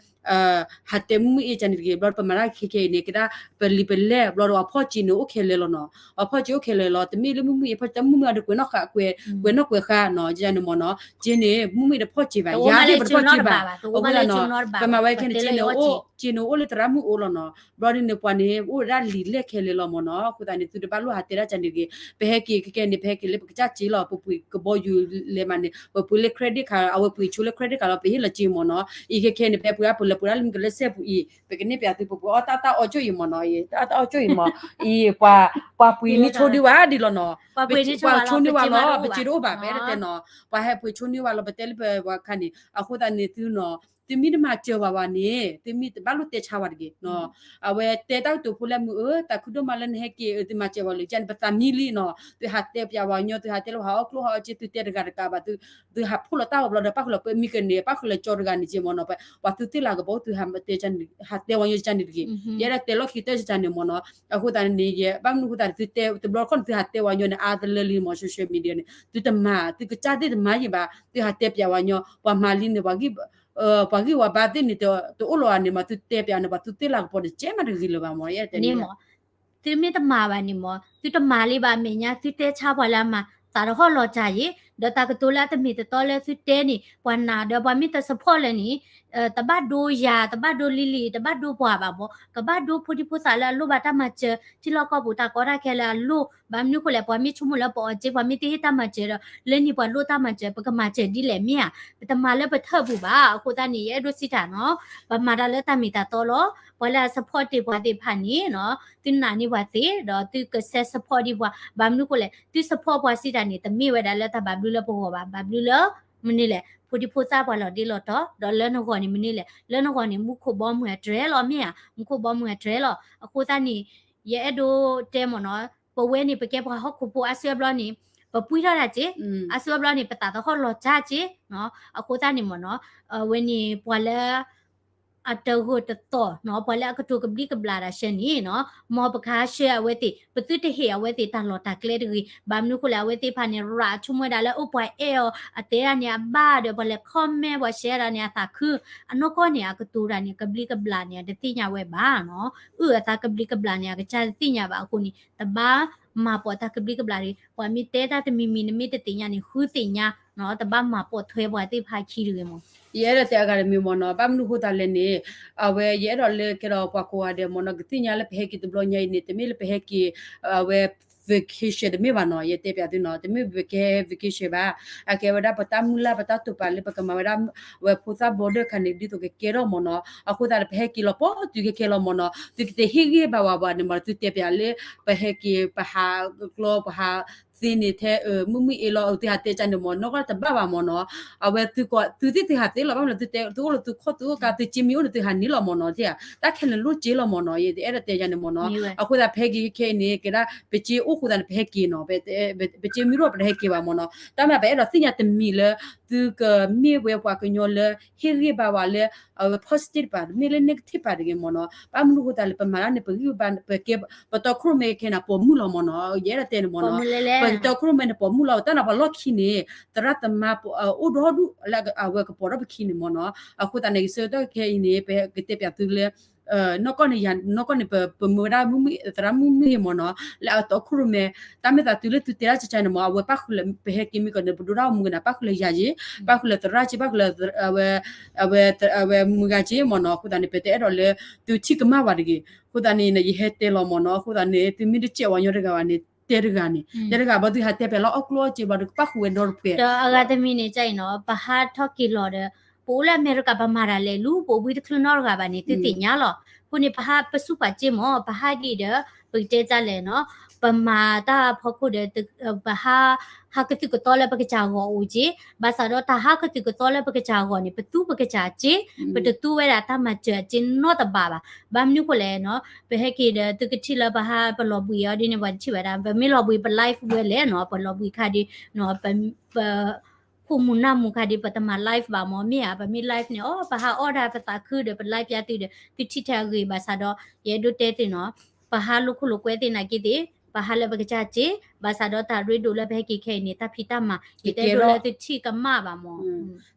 ဟးတဲမုၢ်အ့ၣ်ကန့ၣ်တဂ့ၤ, ဘျီပမၤတၢ်ခဲခဲအံၤန့ၣ် ကဒၣ်ပလံာ်ပလဲၢ် ဘျီဒီးပှၤဖီၣ်စ့န့ၣ်အိၣ်ခဲလၢာ်လီၤနီၤ, ပှၤဖီၣ်စ့အိၣ်ခဲလၢာ်လီၤ, တမ့ၢ်လၢမုၢ်မုၢ်အ့ၣ်ဖီၣ်စ့ တၢ်မုၢ်မုၢ်အဒုးကွဲးနီၣ်ဃာ် ကွဲးနီၣ်ကွဲးဃာ်နီၤ, ယန့ၣ်မ့ၢ်နီၤ, စ့န့ၣ် မုၢ်မုၢ်အ့ၣ်တဖီၣ်စ့ဘၣ်, ယၤသ့ၣ်ပတဖီၣ်စ့ဘၣ်, အဃိသတးနီၤ, ပမၤဝဲခဲန့ၣ် စ့န့ၣ်အိၣ် စ့န့ၣ်အိၣ်လၢသရၣ်မုၣ်အိၣ်လီၤနီၤ, ဘျီဒ်န့ၣ် ပှၤန့ၣ် အိၣ်ဝဲဒၣ်လံာ်လဲၢ်ခဲလၢာ်လီၤမ့ၢ်နီၤ, အဃိသတးန့ၣ် သုတဘၣ်လိၣ်ဟးတဲဒၣ်ကန့ၣ်တဂ့ၤ, ပဟဲက့ၤခဲခဲန့ၣ် ပဟဲက့ၤလၢပကစၢ်စ့လီၤ, ပပှ့ၤကဘီယူၤလဲၤမးန့ၣ် ပပှ့ၤလၢ credit card အဝဲပှ့ၤဆိလၢ credit card လီၤ, ပဟ့ၣ်လီၤစ့မ့ၢ်နီၤ, အံၤခဲခဲန့ၣ် ပဟဲပှ့ၤအါပလၢပှ့ၤဒၣ်လၢမုၢ်ကလၢစဲပူၤအံၤ, ပကန့ၢ်ပၠးသု ပပှ့ၤအီၣ်တၢ်တၢ်အီၣ်ကၠိၣ်အံၤမ့ၢ်နီၤ, တၢ်တၢ်အီၣ်ကၠိၣ်အံၤမ့ၢ်, အံၤ ပှၤပှ့ၤန့ၢ်ဆိဒံးဝဲဒ်လီၤနီၤ, ပှၤဆိန့ၢ်ဝဲလီၤ, ပစ့တအိၣ်ဘၣ် ပအဲၣ်ဒိးတဲနီၤ, ပှၤဟဲပှ့ၤဆိန့ၢ်ဝဲလီၤ, ပတဲလၢပှၤခါန့ၣ်, အဃိသတးန့ၣ်သုနီၤ သုမ့ၢ်တမၤစၢၤဘၣ်ဘၣ်န့ၣ် သုမ့ၢ်တဘၣ်လိၣ်တဲဆါဝဲတဂ့ၤနီၤ. အဝဲတဲတၢ်ကတိၤဖိလၢမုၢ်ဧၢ သးခုဒိၣ်မးလၢနဟဲက့ၤ သုမၤစၢၤဝဲလၢကန့ၣ် ပသးမံလံနီၤ. သုဟးတဲပၠးဝဲညီ သုဟးတဲလၢပှၤဟးအီၣ်ကျိၣ်ဟးအီၣ်စ့ သုတဲတဂၤတကးဘၣ် သုဟးဖှိၣ်လီၤတၢ်ဂီၤဘျီဒီး ပၣ်ဃုာ်လီၤပမံကန့ၣ် ပၣ်ဃုာ်လီၤကၠီတဂၤန့ၣ်က့မ့ၢ်နီၤ. ပှၤသုသ့ၣ်လၤကပီၤ သုဟးတဲ ဟးတဲဝဲညီကန့ၣ်တဂ့ၤ. ယအဲၣ်ဒိးတဲလီၢ်ခံတၢ်စံးန့ၣ်မ့ၢ်နီၤ. အဃိသတးန့ၣ် ယဘၣ်မနုၤအဃိသတးန့ၣ် သုတဲတဘျီတခီၣ်န့ၣ် သုဟးတဲဝဲညီန့ၣ် အါတလၢလံမ့ၢ် social media န့ၣ် သုတမၤ သုကစၢ်သ့ၣ်တမၤယံၤဘၣ် သုဟးတဲပၠးဝဲညီ ပှၤမၤလံန့ၣ် ပှၤဂံၢ် ပှၤဂံၢ်ပှၤဘါသ့ၣ်န့ၣ် တအိၣ်လီၤဧါန့ၣ်မ့ၢ် သုတဲပၠးန့ၣ် ပှၤသုသ့ၣ်လၤကပီၤတကဲမးတဂ့ၤလၢၤဘၣ်မ့ၢ် ယအဲၣ်ဒိးတဲန့ၣ်မ့ၢ် သုမ့ၢ်တမၤဘၣ်န့ၣ်မ့ၢ် သုတမၤလံဘၣ်အမဲာ်ညါ သုတဲဆါပှၤလၢအမၤ သးတဟီၣ်လီၤတၢ်ယံၤ ဒီးတၢ်ကတိၤလၢအတမ့ၢ်တတီလၢသုတဲန့ၣ် ပှၤနာ်ဒီးပှၤမ့ၢ်တ support လၢန့ၣ် တဘၣ်ဒိယၤ တဘၣ်ဒိလံၤလံၤ တဘၣ်ဒိပှၤဘၣ်မ့ၢ် ကဘၣ်ဒိဖိဒံဖိသၣ်လၢအလိၣ်ဘၣ်တၢ်မၤစၢၤ ထံလီၢ်ကီၢ်ပူၤတၢ်ကီတၢ်ခဲလၢအလိၣ် ဘၣ်မနုၤဃိလဲၣ် ပှၤမ့ၢ်ဆိကမိၣ်လၢပအီၤစ့ ပှၤမ့ၢ်တဟ့ၣ်တၢ်မၤစၢၤဒီး လၢန့ၣ်ပှၤလိၣ်တၢ်မၤစၢၤ ပကမၤစၢၤဒ်လဲၣ်မ့ၢ်ဧါ ပတမၤလၢပထၢၣ်ပူၤဘၣ် အဃိသတးန့ၣ် ယအဲၣ်ဒိးစံးတၢ်နီၤ ပမၤတၢ်လၢတၢ်မ့ၢ်တၢ်တီလီၤ ပှၤလၢအ support တ့ၢ်ပှၤသ့ၣ်တဖၣ်န့ၣ်နီၤ သုနာ်န့ၢ်ပှၤသ့ ဒီးသုကစဲး support ဒံးပှၤ ဘၣ်မနုၤဃိလဲၣ် သု support ပှၤစံးတၢ်န့ၣ် တမ့ၢ်ဝဲဒၣ်လၢတၢ်ဘၣ်ဘျုးလၢပဂီၢ်ဘၣ် ဘၣ်ဘျုးလၢ မနုၤလဲၣ် ဖိဒံဖိသၣ်ပှၤလီၤဒ့လီၤတီၤ ဒီးလၢနဂီၢ်န့ၣ်မနုၤလဲၣ် လၢနဂီၢ်န့ၣ် မူခိၣ်ဘီမုၢ်အတြဲၤလီၤမ့ၢ်ဧါ မူခိၣ်ဘီမုၢ်အတြဲၤလီၤ အဃိသတးန့ၣ် ယအဲၣ်ဒိးတဲမ့ၢ်နီၤ ပဝဲန့ၣ် ပကဲပှၤဟီၣ်ခိၣ်ဖိအါစုအါဘျီန့ၣ် ပပှံထီၣ်တၢ်က့ အါစုအါဘျီန့ၣ် ပသးသဟီၣ်လီၤတၢ်က့ အဃိသတးန့ၣ်မ့ၢ်နီၤ ဝဲန့ၣ်ပှၤလၢ အတဂၢၢ်တသီၣ်နီၤ ပှၤလၢအကတိၤကဘျံးကဘျၣ်တၢ်ဆၢန့ၣ်နီၤ မ်ပကဟးဆှၢအဝဲသ့ၣ် ပသုတဟ့ၣ်အဝဲသ့ၣ်တၢ်လီၢ်တၢ်ကျဲတဂ့ၤ ဘၣ်မနုၤဃိလဲၣ် အဝဲသ့ၣ်တဖၣ်န့ၣ် ရးဆိကမိၣ်ဝဲဒၣ်လၢအိၣ်ပှၤအဲၣ်အီၤ အတဲဒၣ်န့ၣ်အဘၣ်ဒီး ပှၤလဲၤ comment ပှၤ share ဒၣ်န့ၣ်အသးခု အနီၢ်ကီၢ်န့ၣ် အကတိၤတၢ်န့ၣ် ကဘျံးကဘျၣ်န့ၣ် တသ့ၣ်ညါဝဲဘၣ်နီၤ အုၣ်အသးကဘျံးကဘျၣ်န့ၣ် အကစၢ်တသ့ၣ်ညါဘၣ်အဃိန့ၣ် တဘၣ်မၤပိာ်တၢ်ကဘျံးကဘျၣ်တဂ့ၤ ပှၤမ့ၢ်တဲတၢ်တမံၤမံၤ နမ့ၢ်တသ့ၣ်ညါန့ၣ် ဃုသ့ၣ်ညါနီၤ တဘၣ်မၤပိာ်ထွဲပှၤသ့ၣ်တဖၣ်အခံတဂ့ၤမ့ၢ် ယအဲၣ်ဒိးတဲအဂၤတမံၤမ့ၢ်နီၤ ဘၣ်မနုၤဃိသတးလဲၣ်န့ၣ် အဝဲယအဲၣ်ဒိးလၢကဲဒီးပှၤကိးဂၤဒဲးမ့ၢ်နီၤ ကသ့ၣ်ညါလၢပဟဲက့ၤတဘျီညါအံၤန့ၣ် တမ့ၢ်လၢပဟဲက့ၤ အဝဲ vacation တမ့ၢ်ဘၣ်နီၤ ယတဲပၠးသုနီၤ တမ့ၢ်ပကဲ vacation ဘၣ် အကဲဝဲဒၣ်ပတၢ်မုၢ်လၢ်ပတၢ်တိာ်ပာ်လၢပကမၤဝဲဒၣ် ဝဲဖိသၣ် border ခါန့ၣ် ဒ်သိးကကဲထီၣ်မ့ၢ်နီၤ အဃိသတးလၢပဟဲက့ၤလီၤပီၢ်တုၤခဲခဲလီၤမ့ၢ်နီၤ သုကသ့ၣ်ဟ့ၣ်ဂံၢ်ဘါဝဲဘၣ်န့ၣ်မ့ၢ် သုတဲပၠးလၢ ပဟဲက့ၤ ပဟးကျီ ပဟးသ့န့ၣ်ထဲ မုၢ်မုၢ်အ့လီၤ သုဟးတဲကန့ၣ်မ့ၢ် နီၢ်ကီၢ်တဘၣ်ဘၣ်မ့ၢ်နီၤ အဝဲသုကီး သုသ့ၣ်သုဟးသ့လီၤ ဘၣ်မနုၤလဲၣ် သုတဲ သုအိၣ်လၢသုခီၣ်သုအိၣ်ကါ သုစ့မ့ၢ်အိၣ်န့ၣ် သုဟးန့ၢ်လီၤမ့ၢ်နီၤ တၢ်ခဲလၢာ်လိၣ်စ့လီၤမ့ၢ်နီၤ ယတအဲၣ်ဒိးတဲယၤန့ၣ်မ့ၢ်နီၤ အဃိသတးပဟဲက့ၤခဲအံၤန့ၣ် ကဲဒၣ် ပစ့အိၣ်ဃိသတးန့ၣ် ပဟဲက့ၤနီၤ ပစ့မ့ၢ်တအိၣ်ပတဟဲက့ၤဘၣ်မ့ၢ်နီၤ တၢ်မ့ၢ်ပအဲၣ်ဒိးသ့ၣ်ညါတမံၤလၢ သုကမ့ၢ်ဝဲပှၤကညီလၢ ဟ့ၣ်ဂံၢ်ဘါဝဲလၢ အဝဲ positive တပၤ တမ့ၢ်လၢ negative တပၤတဂ့ၤမ့ၢ်နီၤ ဘၣ်မနုၤဃိသတးလၢပမၤတၢ်န့ၣ် ပဂံၢ်ဘါ ပကဲ ပတီခိၣ်ရိၣ်မဲခဲန့ၣ် ပိာ်မုၣ်လီၤမ့ၢ်နီၤ ယအဲၣ်ဒိးတဲန့ၣ်မ့ၢ်နီၤ ပတီခိၣ်ရိၣ်မဲန့ၣ် ပိာ်မုၣ်လီၤ တၢ်န့ၣ်ပှၤလီၢ်ခံန့ၣ် သရၣ်သမါ အိၣ်ဒီဒူၣ်လၢအဝဲကပိာ်ထီၣ်ပခံန့ၣ်မ့ၢ်နီၤ အဃိသတးန့ၣ် ကဆၢကတီၢ်ခဲအံၤန့ၣ် ပကတဲပၠးသုလၢ နီၢ်ကီၢ်န့ၣ် နီၢ်ကီၢ်န့ၣ် ပမ့ၢ်ဝဲဒၣ်မုၢ်မုၢ် သရၣ်မုၢ်မုၢ်အံၤမ့ၢ်နီၤ လၢအတီခိၣ်ရိၣ်မဲ တၢ်မ့ၢ်သးတုၤလၢသုတဲဒၣ်ကကန့ၣ်မ့ၢ် အဝဲပၣ်ဃုာ်လၢ ပဟဲက့ၤမ့ၢ်ကီးန့ၣ် ပဒိတၢ်အိၣ်မူကန့ၣ် ပၣ်ဃုာ်လၢယၤက့ ပၣ်ဃုာ်လၢသရၣ်က့ ပၣ်ဃုာ်လၢ အဝဲ အဝဲမုၢ်ဂၤက့မ့ၢ်နီၤ အဃိသတးန့ၣ် ပတအဲၣ်ဒိးလၢ သုထံၣ်ကမၣ်ဝဲတဂ့ၤ အဃိသတးန့ၣ် ယဟဲတဲလီၤမ့ၢ်နီၤ အဃိသတးန့ၣ် သုမ့ၢ်တစဲးဝဲညီတဂၤဘၣ်န့ၣ် တဲတဂၤန့ၣ် တဲတဂၤဘၣ် သုဟးတဲပၠးလၢအီၣ်ကျိၣ်အီၣ်စ့ဘၣ် ပၣ်ဃုာ်ဝဲဒီတဖှဲး ဒီးအဂၤတမံၤန့ၣ် ကန့ၣ်နီၤ ပဟးထီၣ်က့ၤလီၤဒီး ပအိၣ်လၢအမဲရကၤ ပမၤတၢ်လဲၤလူၤ ပအိၣ်ဘှံးတချုးနီတဂၤဘၣ်န့ၣ် သုသ့ၣ်ညါလီၤ အဃိန့ၣ် ပဟးပစူၢ်ပာ်စ့မ့ၢ် ပဟးဒံးဒီး ပကတဲဒ်လဲၣ်နီၤ ပမၤတၢ်ဖီခိၣ်ဒီး ပဟး ဟးကသုၣ်ကသီလၢပကစၢ်အဂီၢ်အိၣ်က့ ဘၣ်ဆၣ်ဒီးတၢ်ဟးကသုၣ်ကသီလၢပကစၢ်အဂီၢ်န့ၣ် ပသူပကစၢ်စ့ ပတသူဝဲဒၣ်တၢ်မၤစၢၤအစ့နီတဘ့ၣ်ဘၣ် ဘၣ်မနုၤဃိလဲၣ်နီၤ ပဟဲက့ၤဒီး သုကထံၣ်လၢပဟးပလီၤဘှံးအီၤဒ်န့ၣ် ပှၤတထံၣ်ဝဲဒၣ် ပမ့ၢ်လီၤဘှံးပ live ဝဲလဲၣ်နီၤ ပလီၤဘှံးခါဒ် ပ ခိၣ်မူၤနၢ်မူၤခါဒ် ပတမၤ live ဘၣ်မ့ၢ် မ့ၢ်ဧါ ပမ့ၢ် live န့ၣ် အိ ပဟးအီၣ်ဒၣ်ပသးခုဒီး ပ live ပၠးသုဒီး သုထံၣ်ထဲအဂ့ၤ ဘၣ်ဆၣ်ဒီး ယအဲၣ်ဒိးတဲသုနီၤ ပဟးလိာ်ခိၣ်လိာ်ကွဲသ့ၣ်နာ်က့သ့ၣ် ပဟးလၢပကစၢ်စ့ ဘၣ်ဆၣ်ဒီးတၢ်ရ့ဒိၣ်လၢပဟဲက့ၤခဲအံၤန့ၣ် တၢ်ဖံးတၢ်မၤ ယတအဲၣ်ဒိးလၢသုထံၣ်ကမၣ်ဘၣ်မ့ၢ်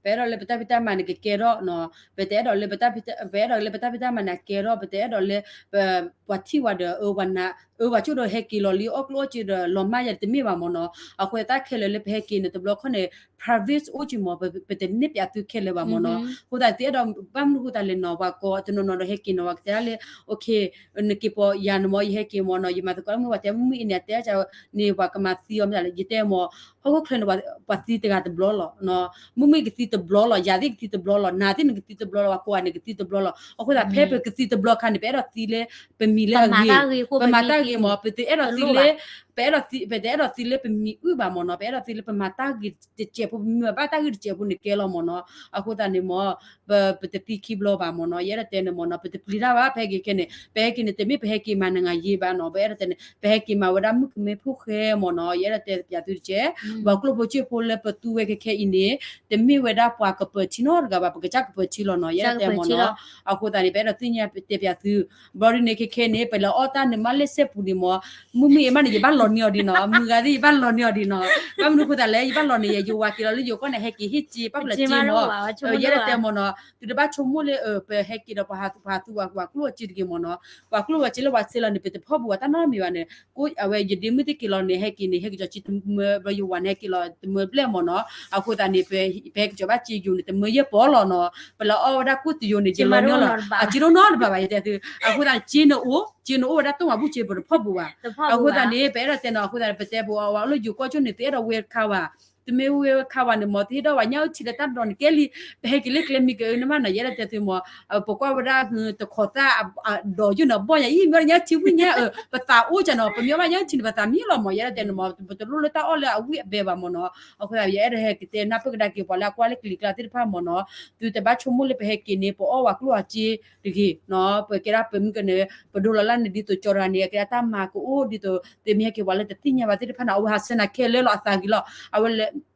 ပအဲၣ်ဒိးလၢပတၢ်ဖံးတၢ်မၤန့ၣ် ကကဲထီၣ်နီၤ ပတအဲၣ်ဒိးလၢ ပအဲၣ်ဒိးလၢပတၢ်ဖံးတၢ်မၤန့ၣ် ကဲထီၣ် ပတအဲၣ်ဒိးလၢ ပှၤထံၣ်ဝဲဒီး အဝဲ ပှၤဆိၣ်ဒီးဟဲက့ၤလီၤလံ အီၣ်ကျိၣ်အီၣ်စ့ဒီး လီၤမၢ်ယၤတမ့ၢ်ဘၣ်မ့ၢ်နီၤ အဃိတၢ်ခဲလၢာ်လၢပဟဲက့ၤန့ၣ် တဘျီခီန့ၣ် private အိၣ်က့မ့ၢ် ပတနဲၣ်ပၠးသုခဲလၢာ်ဘၣ်မ့ၢ်နီၤ အဃိသတးသုအဲၣ်ဒိး ဘၣ်မနုၤအဃိသတးလဲၣ်နီၤ ပှၤကိးတနီၤနီၤဒီးဟဲက့ၤနီၤ ပှၤကတဲဒၣ်လၢ okay နက့ၤပိာ်ယၤန့ၣ်မ့ၢ် ယဟဲက့ၤမ့ၢ်နီၤ ယမၤသကိးမုၢ် ပှၤတဲမုၢ်မုၢ်အံၤန့ၣ် အတဲဒ်န့ၣ် ပှၤကမၤသံအီၤမ့ၢ်လဲၣ် ယတဲမ့ၢ် ဟီၣ်ခိၣ်ချၢန့ၣ် ပှၤသံတဂၤတဘျီလီၤ မုၢ်မုၢ်ကသံတဘျီလီၤ ယၤသ့ၣ်ကသံတဘျီလီၤ နၤသ့ၣ်နကသံတဘျီလီၤ ပှၤကိးဂၤန့ၣ်ကသံတဘျီလီၤ အဃိသတးဖဲပကသံတဘျီခါန့ၣ် ပအဲၣ်ဒိးသံလၢ ပမံၤလၢအဂ့ၤ ပမၤတၢ်ဂ့ၤမ့ၢ် ပတအဲၣ်ဒိးသံလၢ ပ ပအဲၣ်ဒိးသံ ပတအဲၣ်ဒိးသံလၢပမံၤအုၣ်ဘၣ်မ့ၢ်နီၤ, ပအဲၣ်ဒိးသံလၢပမၤတၢ်ဂ့ၤတစဲးဖိ, ပမ့ၢ်ဘၣ်တၢ်ဂ့ၤတစဲးဖိန့ၣ်ကဲလီၤမ့ၢ်နီၤ. အဃိသတးန့ၣ်မ့ၢ် ပ ပတသံခံဘျီဘၣ်မ့ၢ်နီၤ, ယအဲၣ်ဒိးတဲန့ၣ်မ့ၢ်နီၤ, ပတပျံၤတၢ်ဘၣ်, ပဟဲက့ၤခဲန့ၣ်, ပဟဲက့ၤန့ၣ် တမ့ၢ်ပဟဲက့ၤမၤနၤယ့ဘၣ်နီၤ, ပအဲၣ်ဒိးတဲန့ၣ် ပဟဲက့ၤမၤဝဲဒၣ်မုၣ်ကမဲဖိဃဲမ့ၢ်နီၤ, ယအဲၣ်ဒိးတဲပၠးသုတကဲး, ပှၤကျိၣ်ဖိစ့ဖိလၢပသူဝဲခဲခဲအံၤန့ၣ် တမ့ၢ်ဝဲဒၣ်ပှၤကပၢၤထံနီတဂၤဘၣ်, ပကစၢ်ကပၢၤထံလီၤနီၤ, ယအဲၣ်ဒိးတဲမ့ၢ်နီၤ. အဃိသတးန့ၣ် ပအဲၣ်ဒိးသ့ၣ်ညါတဲပၠးသု ဘျီဒ်န့ၣ်ခဲခဲန့ၣ် ပလဲၤအီၣ်တၢ်န့ၣ် မ့ၢ်လၢစဲပူၤန့ၣ်မ့ၢ်, မုၢ်မုၢ်အံၤမးန့ၣ် ယဘၣ်လီၤန့ၢ်အီၤဒံးနီၤ, မုၢ်ဂၤသ့ၣ် ယဘၣ်လီၤန့ၢ်အီၤဒံးနီၤ, ဘၣ်မနုၤအဃိသတးလဲၣ်, ယဘၣ်လီၤန့ၢ်ယဲ ယဝၤက့ၤလီၤလၢယိၤကီၢ်န့ၣ် ဟဲက့ၤဟ့ၣ်စ့ ပၣ်ဖျၢၣ်စ့မ့ၢ်, ယအဲၣ်ဒိးတဲမ့ၢ်နီၤ, သုတဘၣ်ဆိကမိၣ်လၢ ပဟဲက့ၤဒီးပှၤဟး ပှၤဟးသူပှၤ ပှၤကျိၣ်အစ့တဂ့ၤမ့ၢ်နီၤ, ပှၤကျိၣ်ပှၤစ့လၢပှၤဆဲးလီၤန့ၣ် ပတဖီၣ်ဘူးဝဲတၢ်နီတမံၤဘၣ်န့ၣ်, အဝဲယဒ့မုၣ်သ့ၣ်က့ၤလီၤန့ၣ် ဟဲက့ၤန့ၣ် ဟဲက့ၤကၠီၤစ့တမၢဘျီ ယဝၤန့ၣ် ဟဲက့ၤလီၤတမၢဘျဲၣ်မ့ၢ်နီၤ, အဃိသတးန့ၣ် ပဟဲက့ၤကၠီၤဘၣ်စ့ယိၤန့ၣ် တမၢယဲၢ်ပီၢ်လီၤနီၤ, ပလဲၤအီၣ်ဝဲဒၣ်ကိၣ်တယိၤန့ၣ် ယလီၤန့ၢ်လီၤ, အစ့တအိၣ်နီတဘ့ၣ်ဘၣ် ယတဲသု, အဃိသတး စ့န့ၣ်အိၣ်, စ့န့ၣ်အိၣ်ဝဲဒၣ် တိၢ်မၤဘူၣ်စ့ ပတဖီၣ်ဘူးဘၣ်. အဃိသတးန့ၣ် ပအဲၣ်ဒိးတဲနီၤ, အဃိသတးန့ၣ် ပတဲပဝဲလၢယိၤကီၢ်ကၠိန့ၣ် သုအဲၣ်ဒိးဝဲခါဝဲ, သုမ့ၢ်ဝဲခါဝဲန့ၣ်မ့ၢ် သုဟ့ၣ်ဒီးဝဲညၣ်အုၣ်ထံလၢတၢ်ဒိးန့ၣ်ကဲလံ, ပဟဲက့ၤလၢကျဲမံကအၢန့ၣ်မးနီၤ, ယအဲၣ်ဒိးတဲသုမ့ၢ်, ပကွၢ်ဝဲဒၣ် တခိးသၣ် ဒိးယိၣ်န့ၣ် ဘီၣ်ညါအံၤ မ့ၢ်ညၣ်ထံဝံၣ်ညါ, ပသးအိၣ်ကနီၤ, ပမ့ၢ်အီၣ်ဘၣ်ညၣ်ထံန့ၣ် ပသးမံလီၤမ့ၢ်, ယအဲၣ်ဒိးတဲန့ၣ်မ့ၢ် ပတလိၣ်လၢတၢ်အီၣ်လၢအဝံၣ်အဘဲဘၣ်မ့ၢ်နီၤ, အဃိသတး ယအဲၣ်ဒိးဟဲက့ၤတဲနၢ်ပၢၢ်ကဒါက့ၤ ပှၤလၢအကွၢ်လၢကလံၤကျါသ့ၣ်တဖၣ်မ့ၢ်နီၤ, သုတဘၣ်ဆိကမိၣ်လၢပဟဲက့ၤန့ၣ် ပအီၣ်ဝဲကျိၣ်အစ့တဂ့ၤနီၤ, ပကဲဒၣ်ပမုၢ်ကနၢၤ ပဒိလီၤလၢန့ၣ် ဒ်သိးကၠီတဂၤန့ၣ် အကဲဒၣ်တၢ်မၤကအိၣ်ဒ်သိး သုမ့ၢ်ဟဲက့ၤပှၤလၢတသ့ၣ်ညါဘၣ်သ့ၣ်တဖၣ်န့ၣ် အဝဲဟးဆၢနၤခဲလၢာ်လီၤ အသးဂ့ၤလီၤ, အဝဲလဲၤ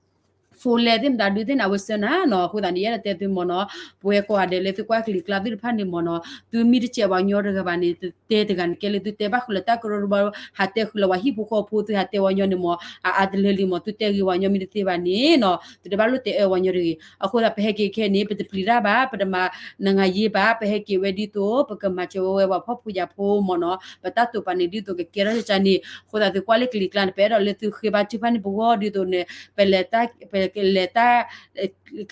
ဖိလဲသ့ၣ်မတၤဒုသ့ၣ်န့ၣ် အဝဲဆၢနၤနီၤ, အဃိသတးန့ၣ် ယအဲၣ်ဒိးတဲသုမ့ၢ်နီၤ, ပဝဲကိးဂၤဒဲးလၢသုကွၢ်ကလံၤကျါသ့ၣ်တဖၣ်န့ၣ်မ့ၢ်နီၤ, သုမ့ၢ်တစဲးပှၤကညီတဂၤဘၣ်န့ၣ် တတဲတဂၤန့ၣ်ကဲလၢ သုတဲဘၣ်ဃုာ်လၢတၢ်ကရၢကရိ ဟးတဲဃုာ်လၢပှၤဟံၣ်ဖိဃီဖိ သုဟးတဲပှၤကညီန့ၣ်မ့ၢ် အအါတလၢလံမ့ၢ်, သုတဲဂ့ၤပှၤကညီမ့ၢ်တသ့ဘၣ်န့ၣ်နီၤ, သုတဘၣ်လိၣ်တဲအၢပှၤကညီတဂ့ၤ, အဃိသတး ပဟဲက့ၤခဲန့ၣ် ပတပျံၤတၢ်ဘၣ်, ပတမၤနၤယ့ဘၣ်, ပဟဲက့ၤဝဲဒ်သိး ပကမၤစၢၤဝဲပှၤဖှီၣ်ဖိယာ်ဖိမ့ၢ်နီၤ, ပတၢ်တိာ်ပာ်န့ၣ်ဒ်သိးကကဲထီၣ်ကန့ၣ်, အဃိသတးသုကွၢ်လၢကလံၤကျါန့ၣ် ပအဲၣ်ဒိးလၢသုဃ့ဘါထုကဖၣ်န့ၢ်ပဂီၢ်ဒ်သိးန့ၣ်, ပလဲၤတၢ် ပလဲၤတၢ်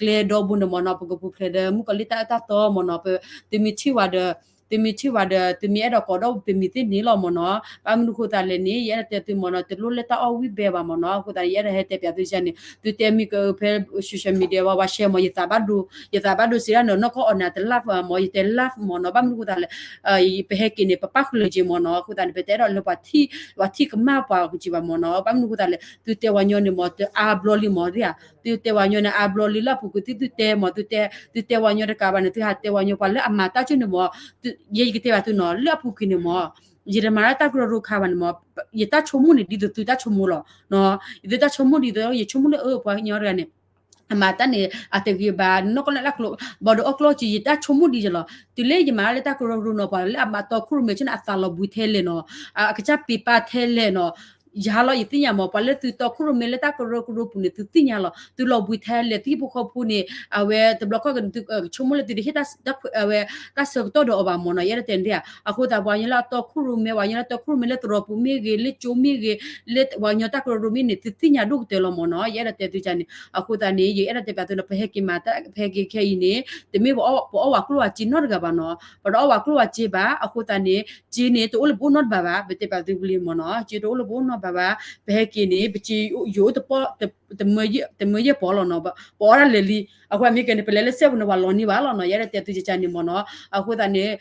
ကျဲဒီဘိန့ၣ်မ့ၢ်နီၤ, ပကပူၤဖျဲးဒီးမုၣ်ကီၤလံၢ်တၢ်အၢတၢ်သီမ့ၢ်နီၤ, ပသုမ့ၢ်ထံၣ်ဝဲဒီး, သုမ့ၢ်ထံၣ်ဝဲဒီး သုမ့ၢ်အဲၣ်ဒိးကိးဒီးပမံၤသ့ၣ်န့ၣ်လီၤမ့ၢ်နီၤ, ဘၣ်မနုၤအဃိသတးလဲၣ်န့ၣ် ယအဲၣ်ဒိးတဲသုမ့ၢ်နီၤ, တလိၣ်လၢတၢ်အီၣ်ဝံၣ်ဘဲဘၣ်မ့ၢ်နီၤ, အဃိသတးန့ၣ် ယအဲၣ်ဒိးဟဲတဲပၠးသုန့ၣ်, သုတဲမံၤကဖဲ social media ဝဲ ဝဲ share မ့ၢ် ယသးဘၣ်ဒိ, ယသးဘၣ်ဒိစံးဒၣ်န့ၣ် နီၢ်ကီၢ်အီၣ်န့ၣ် တ live မ့ၢ် ယတဲ live မ့ၢ်နီၤ, ဘၣ်မနုၤအဃိသတးလဲၣ် ပဟဲက့ၤန့ၣ် ပပၣ်ဃုာ်လၢက့ၤမ့ၢ်နီၤ, အဃိသတးန့ၣ် ပတအဲၣ်ဒိးလၢပှၤထံၣ်, ပှၤထံၣ်ကမၣ်ပှၤက့ၤဘၣ်မ့ၢ်နီၤ, ဘၣ်မနုၤအဃိသတးလဲၣ် သုတဲပှၤကညီန့ၣ်မ့ၢ် တအါဘျီလံမ့ၢ်, သုတဲပှၤကညီန့ၣ် အါဘျီလံလၢအပူၤကွံာ်သုတဲမ့ၢ်, သုတဲပှၤကညီတကးဘၣ်န့ၣ် သုဟးတဲပှၤကညီ ပှၤလၢအမၤတၢ်ကၠိန့ၣ်မ့ၢ်, ယဲယကတဲဘၣ်သုနီၤ လၢအပူၤကွံာ်န့ၣ်မ့ၢ်, ယတမၤတၢ်ကရၢကရိခါဘၣ်န့ၣ်မ့ၢ်, ယတၢ်ဆိကမိၣ်န့ၣ် ဒ်သိးသုတၢ်ဆိကမိၣ်လီၤ, ယသုတၢ်ဆိကမိၣ်ဒ်သိး ယဆိကမိၣ်လၢအၢပှၤကညီတဂၤန့ၣ် အမၤတၢ်န့ၣ် အတဂ့ၤဘၣ်, နီၢ်ကီၢ်လၢအကျိၤ ဘၣ်ဒီးအီၣ်ကျိၣ်အစ့ ယတၢ်ဆိကမိၣ်ဒ်ယဲလီၤ, တုၤလၢယမၤတၢ်လၢတၢ်ကရၢကရိနီၤ ပှၤလၢအမၤတီခိၣ်ရိၣ်မဲဆိန့ၣ် အသးလီၤဘှံးထဲလဲၣ်နီၤ, အကစၢ်ပ့းပါထဲလဲၣ်နီၤ, ယၤလီၤယသ့ၣ်ညါမ့ၢ် ပှၤလၢသုတီခိၣ်ရိၣ်မဲလၢတၢ်ကရၢကရိပူၤန့ၣ် သုသ့ၣ်ညါလီၤ, သုလီၤဘှံးထဲလဲၣ် သုဟံၣ်ဖိဃီဖိန့ၣ် အဝဲတဘျီခီၣ်က့ၤန့ၣ် သုဆိကမိၣ်လၢသုတဟ့ၣ်တၢ် အဝဲ တၢ်ဆၢကတီၢ်ဒီးအီၤဘၣ်မ့ၢ်နီၤ, ယအဲၣ်ဒိးတဲန့ၣ်ဧါ, အဃိသတး ပှၤကညီလၢအတီခိၣ်ရိၣ်မဲ ပှၤကညီလၢတီခိၣ်ရိၣ်မဲလၢသရိာ်ပူၤမ့ၢ်ဂ့ၤ လၢကၠိမ့ၢ်ဂ့ၤ လၢပှၤကညီတၢ်ကရၢကရိမ့ၢ်န့ၣ် သုသ့ၣ်ညါဒိၣ်ကတၢၢ်လီၤမ့ၢ်နီၤ, ယအဲၣ်ဒိးတဲသုန့ၣ်, အဃိသတးန့ၣ် ယအဲၣ်ဒိးတဲပၠးသုနီၤ ပဟဲက့ၤမၤတၢ် ပဟဲက့ၤခဲအံၤန့ၣ် တမ့ၢ်ပအီၣ်ဝဲကျိၣ်ဝဲစ့နီတဂၤဘၣ်နီၤ, ပတအီၣ်ဝဲကျိၣ်ဝဲစ့ဘၣ်, အဃိသတးန့ၣ် စ့န့ၣ် တအိၣ်လၢပအိၣ်နီတဘၣ်ဘၣ်, ပတဲပၠးသုဝံၤလံမ့ၢ်နီၤ, စ့တအိၣ်လၢပအိၣ်နီဘၣ်ဘၣ်, ပဟဲက့ၤန့ၣ် ပစ့ယိာ်တပီၢ် တမၢယဲၢ်ပီၢ်လီၤနီၤ, ပအီၣ်ဒၣ်လဲာ်လံ, အဃိသတးမ့ၢ်ကဲန့ၣ် ပလဲၤလၢစဲပူၤန့ၣ် ပှၤလီၤန့ၢ်ဘၣ်လီၤနီၤ, ယအဲၣ်ဒိးတဲသုန့ၣ်မ့ၢ်နီၤ, အဃိသတးန့ၣ်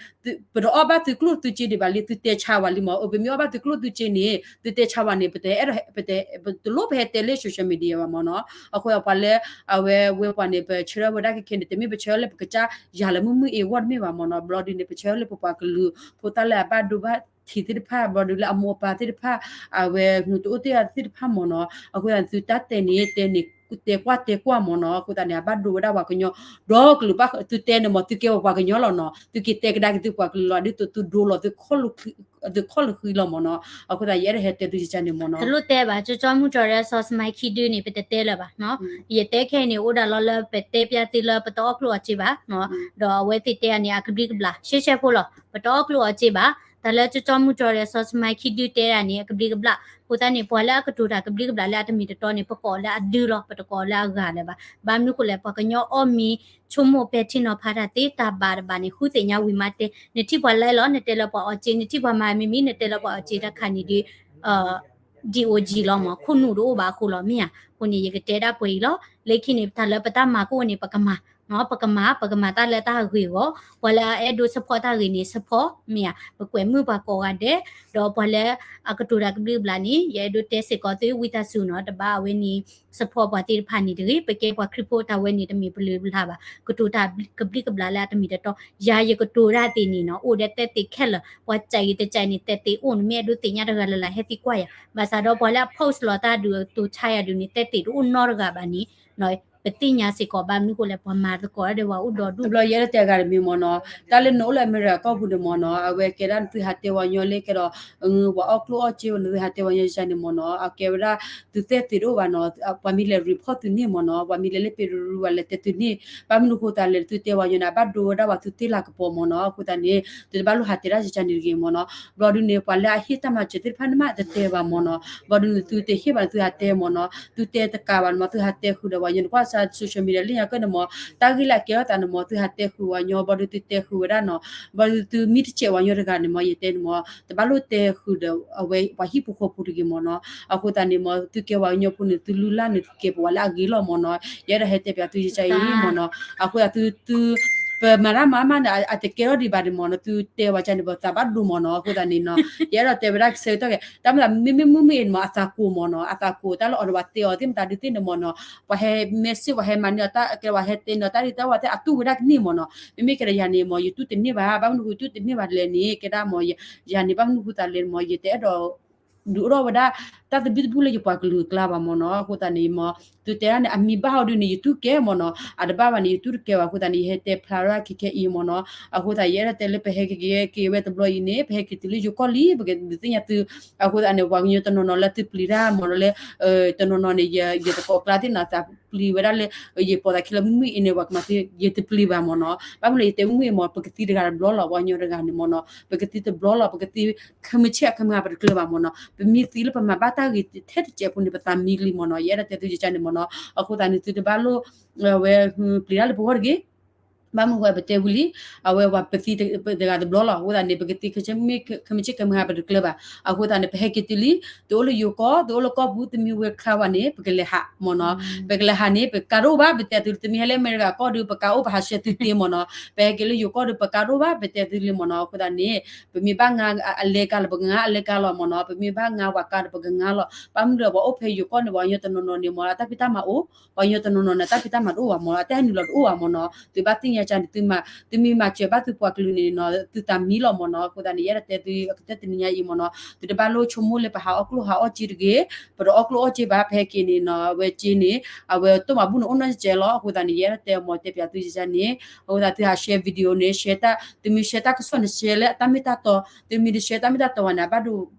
ပတအီၣ်ဘၣ်သုကျိၣ်သုစ့ဒံးဘၣ်လံ, သုတဲဆါဝဲလံမ့ၢ်, ပမ့ၢ်အီၣ်ဘၣ်သုကျိၣ်သုစ့န့ၣ် သုတဲဆါဝဲန့ၣ် ပတအဲၣ်ဒိး ပတ ပတလိၣ်ပဟဲတဲလၢ social media ဘၣ်မ့ၢ်နီၤ, အဃိသတးပှၤလၢ အဝဲဝဲပှၤန့ၣ် ပဆၢထၢၣ်ဝဲဒၣ်ခဲခဲန့ၣ် တမ့ၢ်ပဆၢထၢၣ်လၢပကစၢ်ယၤလၢမုၢ်မုၢ်အ့အဂီၢ်တမ့ၢ်ဘၣ်မ့ၢ်နီၤ, ဘျီဒ်န့ၣ် ပဆၢထၢၣ်လၢပပှၤကလုာ်ဖိသၣ်လၢအဘၣ်ဒိဘၣ်ထံးသ့ၣ်တဖၣ်, ဘျီဒ်လၢအမိၢ်အပၢ်သ့ၣ်တဖၣ် အဝဲတအိၣ်တ့ၢ်သ့ၣ်တဖၣ်မ့ၢ်နီၤ, အဃိသတးသုတၢ်တဲန့ၣ် တဲန့ၣ် တဲကွၢ်တဲကွၢ်မ့ၢ်နီၤ, အဃိသတးန့ၣ် အဘၣ်ဒိဝဲဒၣ်ပှၤကညီ ဒီကလုာ်ဘၣ်, သုတဲန့ၣ်မ့ၢ် သုကဲဝဲပှၤကညီလီၤနီၤ, သုက့ၤတဲကဒါက့ၤသုပှၤကလုာ်လီၤ, ဒ်သိးသုဒိလီၤ သုခီၣ်လၢဃံလီၤမ့ၢ်နီၤ, အဃိသတး ယအဲၣ်ဒိးဟဲတဲသုကစၢ်န့ၣ်မ့ၢ်နီၤ, တလိၣ်တဲဘၣ်, ကၠီကၠီမုၢ်တြီၤဒီး စီၤစမါခံဒုန့ၣ် ပတတဲလၢၤဘၣ်နီၤ, ယတဲခဲအံၤန့ၣ် အိၣ်ဒၣ်လီၤလၢပတဲပၠးသုလၢပတအီၣ်ကျိၣ်အီၣ်စ့ဘၣ်နီၤ, ဒီးအဝဲသ့ၣ်တဲဒၣ်န့ၣ် အကဘျံးကဘျၣ် ရှဲရှဲဖိလီၤ, ပတအီၣ်ကျိၣ်အီၣ်စ့ဘၣ်, တၢ်လၢကၠီကၠီမုၢ်တြီၤဒီး စီၤစမါခံဒုတဲဒၣ်န့ၣ် အကဘျံးကဘျၣ်, အဃိသတးန့ၣ် ပှၤလၢအကတိၤတၢ်ကဘျံးကဘျၣ်လၢအတမံၤတတီန့ၣ် ပကိးလၢအဒုလီၤ, ပတကိးလၢအဂၤလၢၤဘၣ်, ဘၣ်မနုၤဃိလဲၣ် ပှၤကညီအီၣ်မ့ၤ ဆိကမိၣ်ပဲာ်ထံနီၤဖးတၢ်သ့ တၢ်ဘၣ်တဘၣ်န့ၣ် ဃုသ့ၣ်ညါဝံၤမးတဲ, နထံၣ်ပှၤလဲလီၤ နတဲလၢပှၤအီၣ်စ့, နထံၣ်ပှၤမၤမံၤမံၤ နတဲလၢပှၤအီၣ်စ့, တၢ်ခါန့ၣ်ဒီး ဒံၣ်အိၣ်ကံၢ်လီၤမ့ၢ်, ခိၣ်နူာ်တအိၣ်ဘၣ်အဃိလီၤ မ့ၢ်ဧါ, အဃိန့ၣ် ယကတဲဒၣ်ပှဲၤအံၤလီၤ, လၢခံန့ၣ် တၢ်လၢပတၢ်မၤကအိၣ်န့ၣ် ပကမၤ ပကမၤ ပကမၤတၢ်လၢတၢ်ဂ့ၤအဂီၢ်, ပှၤလၢအအဲၣ်ဒိး support တၢ်ဂ့ၤန့ၣ် support မ့ၢ်ဧါ, ပကွဲးမုာ်ပှၤကိးဂၤဒဲး, ဒီးပှၤလၢအကတိၤတၢ်ကဘျံးကဘျၣ်န့ၣ် ယအဲၣ်ဒိးတဲစ့ၢ်ကီးသုဝံသးစူၤနီၤ, တဘၣ်အဝဲန့ၣ် support ပှၤသ့ၣ်တဖၣ်န့ၣ်တဂ့ၤ, ပကဲပှၤခရံာ်ဖိတၢ်ဝဲန့ၣ် တမ့ၢ်ပလုၢ်ပလၢ်ဘၣ်, ကတိၤတၢ်ကဘျံးကဘျၣ်လၢအတမ့ၢ်တတီ, ယၤယကတိၤတၢ်သ့ၣ်န့ၣ်နီၤ အိၣ်ဒီးတဲသ့ၣ်ခဲလၢာ်, ပှၤစဲးဂ့ၤတစဲးန့ၣ် တဲသ့ၣ်အိၣ်န့ၣ် မ့ၢ်အဲၣ်ဒိးသ့ၣ်ညါတဂၤလၢ်လၢ် ဟဲသံကွၢ်ယၤ, ဘၣ်ဆၣ်ဒီးပှၤလၢအ post လီၤတၢ်ဒုး အတိၤဆါယၤဒုးန့ၣ် တဲသ့ၣ်တအိၣ်နီတဂၤဘၣ်န့ၣ် ပသ့ၣ်ညါစ့ၢ်ကီး ဘၣ်မနုၤဃိလဲၣ် ပှၤမၤသကိးတၢ်ဒီးပှၤအိၣ်ဒီဒူၣ်, တဘျီယအဲၣ်ဒိးတဲဂၤတမံၤမ့ၢ်နီၤ, တၢ်လၢနအိၣ်လၢအမဲရကၤကီၢ်ပူၤန့ၣ်မ့ၢ်နီၤ, အဝဲကဲဒၣ်နသုဟးတဲဝဲညီလၢကဲဒီး ပှၤအီၣ်ကျိၣ်အီၣ်စ့ နသုဟးတဲဝဲညီန့ၣ်မ့ၢ်နီၤ, အကဲဝဲဒၣ် သုတဲသ့ၣ်တအိၣ်ဘၣ်နီၤ, ပှၤမ့ၢ်လဲၤ report သုန့ၣ်မ့ၢ်နီၤ, ပှၤမ့ၢ်လဲၤလၢ ပ့ရူ ပှၤလဲၤတဲသုန့ၣ်, ဘၣ်မနုၤဃိသးလဲၣ် သုတဲဝဲညီန့ၣ် အဘၣ်ဒိဝဲဒၣ်ပှၤသုတ့လၤကပီၤမ့ၢ်နီၤ, အဃိသတးန့ၣ် သုတဘၣ်လိၣ်ဟးတဲတၢ်ယကန့ၣ်တဂ့ၤမ့ၢ်နီၤ, ဘျီဒုန့ၣ် ပှၤလၢအဟ့ၣ်တၢ်မၤစၢၤသ့ၣ်တဖၣ်န့ၣ်မး တတဲဘၣ်မ့ၢ်နီၤ, ဘျီဒုန့ၣ် သုတဟ့ၣ်ဘၣ်န့ၣ် သုဟးတဲမ့ၢ်နီၤ, သုတဲတကးဘၣ်န့ၣ်မ့ၢ် သုဟးတဲဃုာ်ဒီးပှၤညီန့ၣ် ကွၢ်စး social media လၢညါကၢၢ်န့ၣ်မ့ၢ်, တၢ်ဂ့ၢ်လၢအကဲထီၣ်သးန့ၣ်မ့ၢ် သုဟးတဲဃုာ်ပှၤညီ, ဘျီဒုသုတဲဃုာ်ဝဲဒၣ်နီၤ, ဘျီဒုသုမ့ၢ်တစဲးပှၤညီတဂၤန့ၣ်မ့ၢ် ယတဲန့ၣ်မ့ၢ် တဘၣ်လိၣ်တဲဃုာ်ဒီးအဝဲပှၤဟံၣ်ဖိဃီဖိတဂ့ၤမ့ၢ်နီၤ, အဃိသတးန့ၣ်မ့ၢ် သုကဲပှၤကညီဖိန့ၣ် သုလုၢ်လၢ်န့ၣ် သုကဲပဝဲလၢအဂ့ၤလီၤမ့ၢ်နီၤ, ယအဲၣ်ဒိးဟဲတဲပၠးသုယကအံၤမ့ၢ်နီၤ, အဃိသတးသု ပမၤတၢ်မၤမးန့ၣ် အတကဲထီၣ်ဒံးဘၣ်ဒံးမ့ၢ်နီၤ, သုတဲဝဲကန့ၣ် ပသးဘၣ်ဒိမ့ၢ်နီၤ, အဃိသတးန့ၣ်နီၤ, ယအဲၣ်ဒိးတဲဝဲဒၣ်ကဆၢကတီၢ်ကဲ တၢ်မ့ၢ်သးမ့မ့ၢ်မုၢ်မုၢ်အံၤန့ၣ်မ့ၢ် အသးကိၢ်မ့ၢ်နီၤ, အသးကိၢ်တၢ်လၢအီၤဒီးပှၤတဲအီၤသ့ၣ်မတၤဒုးသ့ၣ်န့ၣ်မ့ၢ်နီၤ, ပှၤဟဲ message ပှၤဟဲမၤန့ၢ်အီၤတၢ် ကဲပှၤဟဲတဲန့ၢ်အီၤတၢ်ဒုးတၢ်ဝဲသ့ၣ် အတူၢ်ဝဲဒၣ်ကန့ၢ်မ့ၢ်နီၤ, မ့မ့ၢ်ကဲဒီးယၤန့ၣ်မ့ၢ် ယတူၢ်တန့ၢ်ဘၣ်, ဘၣ်မနုၤဃိယတူၢ်တန့ၢ်ဘၣ်လဲၣ်န့ၣ် ကဲဒၣ်မ့ၢ် ယၤန့ၣ် ဘၣ်မနုၤဃိသးလဲၣ်န့ၣ်မ့ၢ် ယတအဲၣ်ဒိး ဒုးအိၣ်ထီၣ်ဝဲဒၣ် တၢ်သဘံၣ်သဘုၣ်လၢယပှၤကလုာ်အကျါဘၣ်မ့ၢ်နီၤ, အဃိသတးန့ၣ်မ့ၢ် သုတဲဒၣ်န့ၣ် အမံၤဘၣ်ဟီဒုးန့ၣ် ယတူၢ်ကဲမ့ၢ်နီၤ, အတဘၣ်ဘၣ်န့ၣ် ယတူၢ်တကဲဘၣ်, အဃိသတးန့ၣ် ယဟဲတဲဖျါထီၣ်ခဲခဲအံၤမ့ၢ်နီၤ, အဃိသတး ယအဲၣ်ဒိးတဲလၢပဟဲက့ၤက့ၤဝဲတဘျီအံၤန့ၣ် ပဟဲက့ၤတုၤလၢယိၤကီၢ်လံ, ပကဒုးသ့ၣ်ညါသု, အဃိသတးန့ၣ် ပှၤကညီတနီၤနီၤလၢသုပျံၤတၢ်မ့ၢ်နီၤလၢ တနီၤနီၤန့ၣ် ယတကိးကျါသ့ၣ်နီၤ သးပျံၤဝဲဒၣ်လၢ ယပိာ်သးခံလၢမုၢ်မုၢ်အံၤန့ၣ် ပှၤကမၤသ့ ယတပျံၤဘၣ်မ့ၢ်နီၤ, ဘၣ်မနုၤလဲၣ် ယတဲမုၢ်မုၢ်အံၤမ့ၢ် ပကသံတဂၤတဘျီလီၤ, ပှၤကညီတဂၤန့ၣ်မ့ၢ်နီၤ ပကသံတဘျီလီၤ, ပကသံ ခဲမုၢ်ဆ့ၣ်ခဲမုၢ်ဟါပတကျၢၤဘၣ်မ့ၢ်နီၤ, ပမ့ၢ်သံလၢပမၤဘၣ်တၢ်ဂ့ၤထဲတစဲးဖိန့ၣ် ပသးမံလံမ့ၢ်နီၤ, ယအဲၣ်ဒိးတဲသုယကန့ၣ်မ့ၢ်နီၤ, အဃိသတးန့ၣ် သုတဘၣ်လိၣ် ဝဲ ပျံၤတၢ်လၢပဂီၢ်တဂ့ၤ ဘၣ်မနုၤဃိပတဲဝံၤလံ, အဝဲပှၤပသံတဂၤတဘျီလီၤ, အဃိသတးန့ၣ် ပကသံခဲမုၢ်ဆ့ၣ်ခဲမုၢ်ဟါပတကျၢၤဘၣ်, အဃိသတးန့ၣ် ပဟဲက့ၤတုၤလံ, သုအိၣ်လၢယိၤကီၢ် သုအိၣ်လၢကီၢ်ပူၤ သုမ့ၢ်ဝဲခါဝဲန့ၣ် ပကလဲၤဟးမ့ၢ်နီၤ, ပကလဲၤဟးန့ၣ် ပကးဒိၣ်ဘၣ် ပတဲသု သုမ့ၢ်ဟဲလၢအမဲရကၤကီၢ်ဒီး ပကးအိၣ်ပဟးဆှဲသုသ့မ့ၢ်နီၤ, ပဟဲက့ၤလၢယိၤကီၢ်ဒီး ပကးဒိၣ်ဘၣ် ပတဲသုလံမ့ၢ်နီၤ, အဃိသတးန့ၣ် ပမ့ၢ်ဘၣ်ငါအလဲကါလီၤ ပကငါအလဲကါလီၤမ့ၢ်နီၤ, ပမ့ၢ်ဘၣ်ငါပှၤကါဒီး ပကငါလီၤ, ဘၣ်မနုၤဒီး ပှၤအိၣ်ဖဲယိၤကီၢ်န့ၣ် ပှၤကညီတနီၤနီၤန့ၣ်မ့ၢ် အတၢ်ဖံးတၢ်မၤအိၣ်, ပှၤကညီတနီၤနီၤန့ၣ် တၢ်ဖံးတၢ်မၤတအိၣ်ဘၣ်မ့ၢ်နီၤ, အတၢ်ဟဲနုာ်လီၤတအိၣ်ဘၣ်မ့ၢ်နီၤ, သုဘၣ်သ့ၣ်ညါကန့ၣ် သုမ့ၢ်မၤစၢၤဘၣ်သုပှၤကလုာ်န့ၣ်နီၤ သုသးမံလီၤမ့ၢ်နီၤ, အဃိသတးန့ၣ် ယအဲၣ်ဒိးတဲသု အကတၢၢ်တနံၤညါအံၤမ့ၢ်နီၤ, သုတဘၣ်လိၣ်ဆိကမိၣ်လၢပဟးအီၣ်ကျိၣ်ဟးအီၣ်စ့တဂ့ၤ, ပတအီၣ်ကျိၣ်အီၣ်စ့ဘၣ် ပဟဲက့ၤန့ၣ်နီၤ အဝဲစ့န့ၣ် အဝဲတိၢ်မၤဘူၣ်န့ၣ်အိၣ်နီတစဲးလီၤ, အဃိသတးန့ၣ် ယအဲၣ်ဒိးတဲမ့ၢ်တဲပၠးသုယကန့ၣ်, အဃိသတးသုဟး share video န့ၣ် share တၢ် သုမ့ၢ် share တၢ်ကစီၣ်န့ၣ် share လၢအတၢ်မ့ၢ်တၢ်တီ, သုမ့ၢ်တ share တၢ်မ့ၢ်တၢ်တီဘၣ်န့ၣ်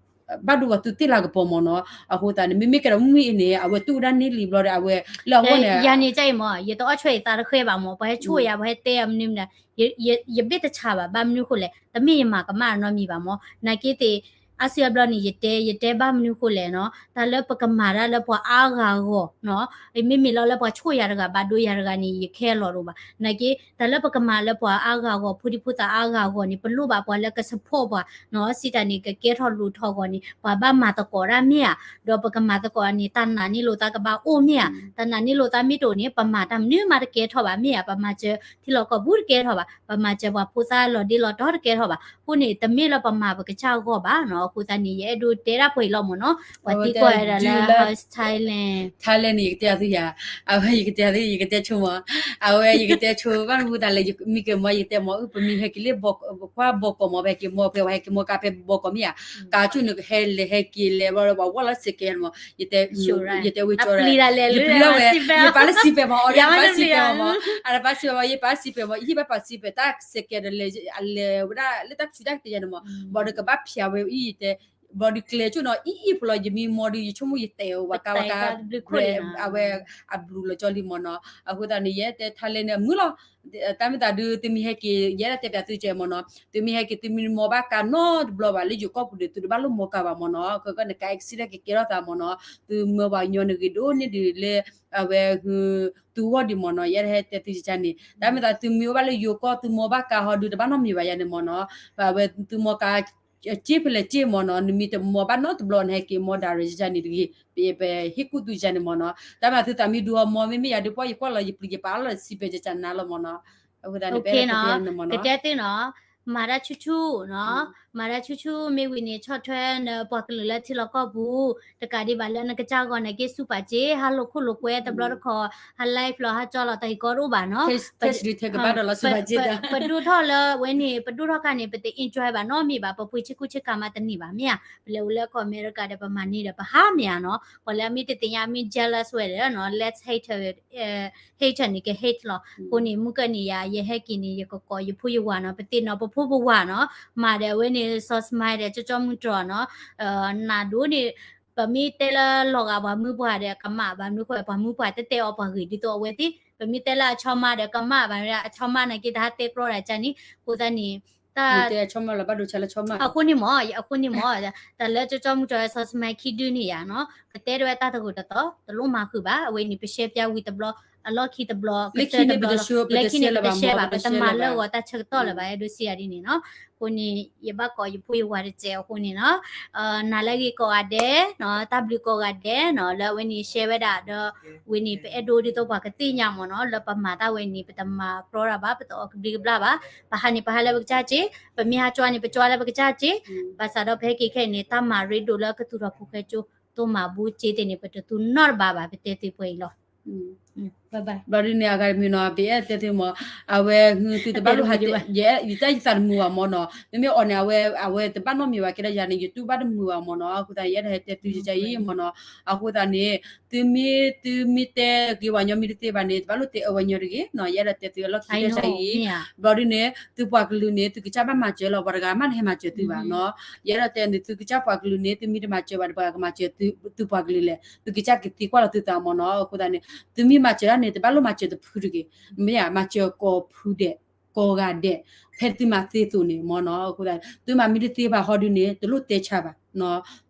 ဘၣ်ဒိဝဲသုသ့ၣ်လၤကပီၤမ့ၢ်နီၤ, အဃိသတးန့ၣ် မ့မ့ၢ်ကဲဒီးမုၢ်မုၢ်အံၤန့ၣ် အဝဲတူၢ်ဝဲဒၣ်န့ၢ်လံဘျီဒီး အဝဲလၢအဂီၢ်န့ၣ် ယၤန့ၣ်ကအံၤမ့ၢ် ယတအီၣ်ဆွဲအံၤသးတဃဲဘၣ်မ့ၢ် ပှၤဟဲဆိၣ်ယၤ ပှၤဟဲတဲအီၤမနုၤမနုၤ ယဘ့ၣ်တဆးဘၣ် ဘၣ်မနုၤဃိလဲၣ် တမ့ၢ်ယမၤကမၣ်နီတမံၤဘၣ်မ့ၢ် နာ်က့သ့ၣ် အါစုအါဘျီန့ၣ် ယတဲ ယတဲဘၣ်မနုၤဃိလဲၣ်နီၤ တၢ်လၢပကမၤတၢ်လၢပှၤအါဂၤအဂီၢ်နီၤ မ့မ့ၢ်လီၤလၢပှၤဆိၣ်ယၤတဂၤ ဘၣ်ဒိယၤတဂၤန့ၣ် ယခဲလီၤတအိၣ်ဘၣ် နာ်က့ တၢ်လၢပကမၤလၢပှၤအါဂၤအဂီၢ် ဖိဒံဖိသၣ်အါဂၤအဂီၢ်န့ၣ် ပလိၣ်ဘၣ်ပှၤလၢက support ပှၤနီၤ စံးတၢ်န့ၣ် ကကဲထီၣ်လိၣ်ထီၣ်အဂီၢ်န့ၣ် ပှၤဘၣ်မၤသကိးတၢ်မ့ၢ်ဧါ ဒီးပကမၤသကိးန့ၣ် တၢ်နာ်န့ၢ်လိာ်သးကဘၣ်အိၣ်မ့ၢ်ဧါ တၢ်နာ်န့ၢ်လိာ်သးမ့ၢ်တအိၣ်န့ၣ် ပမၤတၢ်မနုၤမးတကဲထီၣ်ဘၣ်မ့ၢ်ဧါ ပမၤစၢၤထံလီၢ်ကီၢ်ပူၤတကဲထီၣ်ဘၣ် ပမၤစၢၤပှၤဖိသၣ်လီၤဒ့လီၤတီတကဲထီၣ်ဘၣ် အဃိန့ၣ် တမ့ၢ်လၢပမၤပကစၢ်အဂီၢ်ဘၣ်နီၤ အဃိသတးန့ၣ် ယအဲၣ်ဒိးတဲဒၣ်ပှဲၤအံၤလီၤမ့ၢ်နီၤ ပှၤသံကွၢ်ဝဲဒၣ်လၢ Thailand Thailand န့ၣ် ယကတဲအီၤသုယၤ အဝဲယကတဲအီၤသု ယကတဲဆိမး အဝဲယကတဲဆိဘၣ်မနုၤဃိသတးလဲၣ် မ့ၢ်ကဲမ့ၢ်ယတဲမ့ၢ် ပမ့ၢ်ဟဲက့ၤလၢ ကွၢ်ဘီကီးမ့ၢ် ပဟဲက့ၤမ့ၢ်ကါဖဲဘီကီးမ့ၢ်ဧါ ကါကၠိၣ်န့ၣ် ဟဲလဲၤဟဲက့ၤလဲၤဘျီဒီး ပှၤဝီၢ်လီၤစဲးကဲးမ့ၢ် ယတဲဝဲကၠီ ယပျံၤဒၣ်ဝဲ ယပာ်လၢစံးပဲာ်မ့ၢ် အီၤဒီးပာ်စံးပဲာ်မ့ၢ် အီၤဒီးပာ်စံးပဲာ်မ့ၢ် ယဟံၣ်ဘၣ်ပာ်စံးပဲာ် တၢ်စဲးကဲးဒီးလဲၤ အလဲၤဝဲဒၣ်လၢတၢ်ကဆူးတၢ်ကတၢၢ်ယၤန့ၣ်မ့ၢ် ဘျီဒီးကဘၣ်ဖျါဝဲအံၤယတဲ ဘျီဒီးကျဲကၠိၣ်နီၤ အံၤအံၤဖိလီၤ ယမ့ၢ်မ့ၢ်ဒီး ယဆိကမိၣ်ယတဲဝဲ ဝၤကါဝၤကါ အဝဲအဘျုးလီၤကၠီလံမ့ၢ်နီၤ အဃိသတးန့ၣ် ယဲတဲ Thailand န့ၣ် အမုာ်လီၤ တၢ်မ့ၢ်သးဒုး သုမ့ၢ်ဟဲက့ၤ ယဲဒၣ်တဲပျးသုကဲမ့ၢ်နီၤ သုမ့ၢ်ဟဲက့ၤ သုမ့ၢ်မ့ၢ်ဘၣ်ကါနီတဘျီဘၣ် လၢယိၤကီၢ်ပူၤဒီး သုတဘၣ်လိၣ်မ့ၢ်ကါဘၣ်မ့ၢ်နီၤ ခဲကနံၣ် ကါ accident ကကဲထီၣ်သးမ့ၢ်နီၤ သုမၢပှၤကညီန့ၣ်ဂ့ၤဒိၣ်န့ၢ်ဒံးလၢ အဝဲ သုဂီၢ်ဒံးမ့ၢ်နီၤ ယဲဒၣ်ဟဲတဲသုကန့ၣ် တၢ်မ့ၢ်သးသုမ့ၢ်အိၣ်ဘၣ်လၢယိၤကီၢ် သုမ့ၢ်ဘၣ်ကါဟီဒုး တဘၣ်နီတမံၤဘၣ်ယၤန့ၣ်မ့ၢ်နီၤ အဝဲသုမ့ၢ်ကါ စ့ဖဲလဲၣ်စ့မ့ၢ်နီၤ, နမ့ၢ်တမီၤဘၣ်နီတဘျီ နဟဲက့ၤမီၤ direct ယၤန့ၣ်တဂ့ၤ, ပဟ့ၣ်ကူၣ်သူယၤန့ၣ်မ့ၢ်နီၤ, တၢ်မၤသုသးမံဒူအီၤမီၤ မ့မ့ၢ်ယၤဒုးပီၢ်ယကွၢ်လီၤ ယပျံၤယပာ်လီၤစံးဘဲကကနါလီၤမ့ၢ်နီၤ, အဃိသတးန့ၣ် ပတဲနမ့ၢ်နီၤ, ကတဲသုနီၤ, မၤတၢ်ဆူၣ်ဆူၣ်နီၤ, မၤတၢ်ဆူၣ်ဆူၣ် မ့ၢ်ဝံၤန့ၣ် ဆီၣ်ထွဲနပှၤကလုာ်လၢထံလီၢ်ကီၢ်ပူၤ, တကးဒံးဘၣ်လၢနကစၢ်ဂီၤန့ၣ် က့ၤစူၢ်ပာ်စ့ ဟးလိာ်ခိၣ်လိာ်ကွဲတဘျီတခီၣ်, ဟး live လီၤ ဟးကၠီလီၤ တၢ်ဟ့ၣ်ကီတအိၣ်ဘၣ်နီၤ, ပဒိၣ်ထီၣ်လၢဝဲန့ၣ် ပဒိၣ်ထီၣ်ခါန့ၣ် ပတ enjoy ဘၣ်နီတမံၤဘၣ်, ပပှ့ၤဆ့ကူဆ့ကၤမးတန့ၢ်ဘၣ်မ့ၢ်ဧါ, ပလဲၤအိၣ်လၢကီၢ်အမဲရကၤဒီး ပမၤန့ၢ်ဒီးပဟါမ့ၢ်ဧါနီၤ, ပှၤလၢအမ့ၢ်တသ့ၣ်ညါ အမ့ၢ် jealous ဝဲဒီးနီၤ let's hate her, hate her န့ၣ် က hate လီၤ, အဃိန့ၣ် မုၢ်ကၢၢ်န့ၣ်ယၤ ယဟဲက့ၤန့ၣ် ယကကိးယဖိယဝၤနီၤ, ပသ့ၣ်နီၣ်ပဖိပဝၤနီၤ, မၤဒီးအဝဲန့ၣ် စီၤစမါဒီး ကၠီကၠီမုၢ်တြီၢ်နီၤ, နၤဒိၣ်န့ၣ် ပမ့ၢ်တဲလၢလီၤဂာ်ပှၤမုၢ်ပှၢ်ဒီး ကမၣ်ဘၣ်မနုၤဃိ ပှၤမုၢ်ပှၢ်တတဲအီၤပှၤဂ့ၤဒ်သိးအဝဲသ့ၣ်, ပမ့ၢ်တဲလၢအဆီမါဒီးကမၣ်ဘၣ်, အဆီမါန့ၣ်က့ၤတဟးတဲကြီဒၣ်ကၢ်န့ၣ်, အဃိသတးန့ၣ် တၢ် အဃိန့ၣ်မ့ၢ်, အဃိန့ၣ်မ့ၢ်, တၢ်လၢကၠီကၠီမုၢ်တြီၢ် စီၤစမါခံဒုန့ၣ်ယၤနီၤ, ပတဲဒၣ်ဝဲတၢ်တဂ့ၤတတီၤ တလိၣ်မၤဃုာ်ဘၣ်, အဝဲန့ၣ် ပ share ပျၢ်ဝံၤတဘျီ, အလီၢ်ခံတဘျီ, လၢခံန့ၣ် ပတ share ဘၣ်, ပတမၤလၢအဂီၤတၢ်ဆၢကတီၢ်လၢၤဘၣ်, အဲၣ်ဒိးစံးယၤဒ်န့ၣ်နီၤ, အဃိန့ၣ် ယဘၣ်ကိးယဖိယဝၤတစဲးအဃိန့ၣ်နီၤ, နၤလၢအဂ့ၤကိးဂၤဒဲးနီၤ, တၢ်ဘျုးကိးဂၤဒဲးနီၤ, လၢအဝဲန့ၣ် share ဝဲဒၣ်ဒီး ဝဲန့ၣ် ပအဲၣ်ဒိးဒ်သိးပှၤကသ့ၣ်ညါမ့ၢ်နီၤ, လၢပမၤတၢ်ဝဲန့ၣ် ပတမၤကြီတၢ်ဘၣ်, ပတအီၣ်ကဘျံးကဘျၣ်ဘၣ်, ပဟးန့ၣ် ပဟးလၢပကစၢ်စ့, ပမ့ၢ်ဟးကၠီန့ၣ် ပကၠီလၢပကစၢ်စ့, ဘၣ်ဆၣ်ဒီးပဟဲက့ၤခဲအံၤန့ၣ် တၢ်မၤရ့ဒိၣ်လၢကသူၣ်ထီၣ်ဖိဃဲကၠိ သိၣ်မၤဘူစ့သ့ၣ်န့ၣ် ပတသူနီတဘျီဘၣ်, ပတဲသုပှဲၤအံၤလီၤ. ဘျီဒ်န့ၣ် အဂၤတမံၤနီၤ, ပအဲၣ်တဲသုမ့ၢ်, အဝဲသုတဘၣ်လိၣ်ဟး, ယတၢ်ယသးတမုာ်ဘၣ်မ့ၢ်နီၤ, မ့မ့ၢ်အီၤန့ၣ် အဝဲတဘၣ်နီတမံၤဘၣ်ကဲဒီးယၤန့ၣ် ယတူၢ်ဘၣ်တမုာ်ဘၣ်မ့ၢ်နီၤ, အဃိသတးန့ၣ် ယအဲၣ်ဒိးဟဲတဲသုကစၢ်အံၤမ့ၢ်နီၤ, အဃိသတးန့ၣ် သုမ့ၢ်, သုမ့ၢ်တဲဂ့ၤဝဲညီမ့ၢ်တသ့ဘၣ်န့ၣ် တဘၣ်လိၣ်တဲအၢဝဲညီတဂ့ၤနီၤ, ယအဲၣ်ဒိးတဲသုအလီၢ်ခံကစၢ်အံၤ, ဘျီဒ်န့ၣ် သုပှၤကလုာ်န့ၣ် သုကစၢ်ဘၣ်မၤစၢၤလီၤ, ပှၤတဂၤမးတဟဲမၤစၢၤသုဘၣ်နီၤ, ယအဲၣ်ဒိးတဲန့ၣ် သုကစၢ်ပှၤကလုာ်န့ၣ် သုမ့ၢ်တမၤစၢၤဘၣ်ဒီး ပှၤကမၤစၢၤသုပှၤကလုာ်လဲၣ်, သုကစၢ်ကသံကွၢ်လီၤသုသးမ့ၢ်နီၤ, အဃိသတးန့ၣ် သုမ့ၢ်မၤစၢၤတၢ်န့ၣ် တဘၣ်လိၣ်မၤစၢၤတဖုတဂ့ၤ, မ့ၢ်ဧါ, မၤစၢၤကိးဖုဒဲး, ကိးဂၤဒဲး, ဖဲသုမၤသ့သိးန့ၣ်မ့ၢ်နီၤ, အဃိသတး သုမၤမ့ၢ်တသ့ဘၣ်ဟီဒုန့ၣ် တလိၣ်တဲဆါဘၣ်,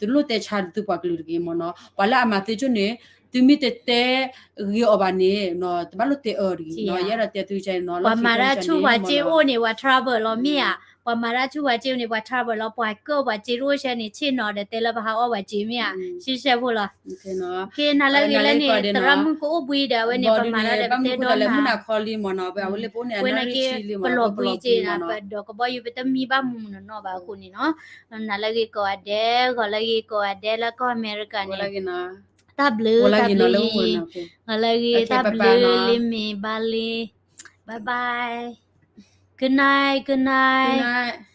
တလိၣ်တဲဆါသုပှၤကလုာ်တဂ့ၤမ့ၢ်နီၤ, ပှၤလၢအမၤသ့ကၠိန့ၣ် သုမ့ၢ်တတဲဂ့ၤအီၤဘၣ်န့ၣ် တဘၣ်လိၣ်တဲအၢတဂ့ၤ, ယအဲၣ်ဒိးတဲသုကစၢ်န့ၣ်နီၤ, ပှၤမၤတၢ်ဆူၣ်ပှၤစ့အိၣ်န့ၣ် ပှၤ trouble လီၤမ့ၢ်ဧါ, ပှၤမၤတၢ်ဆူၣ်ပှၤစ့အိၣ်န့ၣ် ပှၤ trouble လီၤ, ပှၤကၢၣ်ပှၤစ့တအိၣ်ဆဲန့ၣ် ဆ့ၣ်နီၤဒီးတဲလၢပဟးအီၣ်ပှၤစ့မ့ၢ်ဧါ, ဆံဆဲဖိလီၤ, နၤလၢဂ့ၤလၢန့ၣ် သရၣ်မုၣ်ကအိၣ်ဘှံးဒီး အဝဲန့ၣ် ပမၤတၢ်ဒီးပတဲဒီးနၤ ဝဲန့ၣ်က့ ပလီၤဘှံးက့ၤနၤ ပဒီးကဘီယူၤ ပတမံဘၣ်မုာ်မုာ်နီၢ်နီၢ်ဘၣ်အဃိန့ၣ်နီၤ, နၤလၢဂ့ၤကိးဂၤဒဲး, ဂီၤလၢဂ့ၤကိးဂၤဒဲး လၢကီၢ်အမဲရကၤန့ၣ်, တၢ်ဘျုး တၢ်ဘျုး, ဂီၤလၢဂ့ၤ တၢ်ဘျုး လ့မ့ၢ်ဘၣ်လ့, bye bye, good night, good night.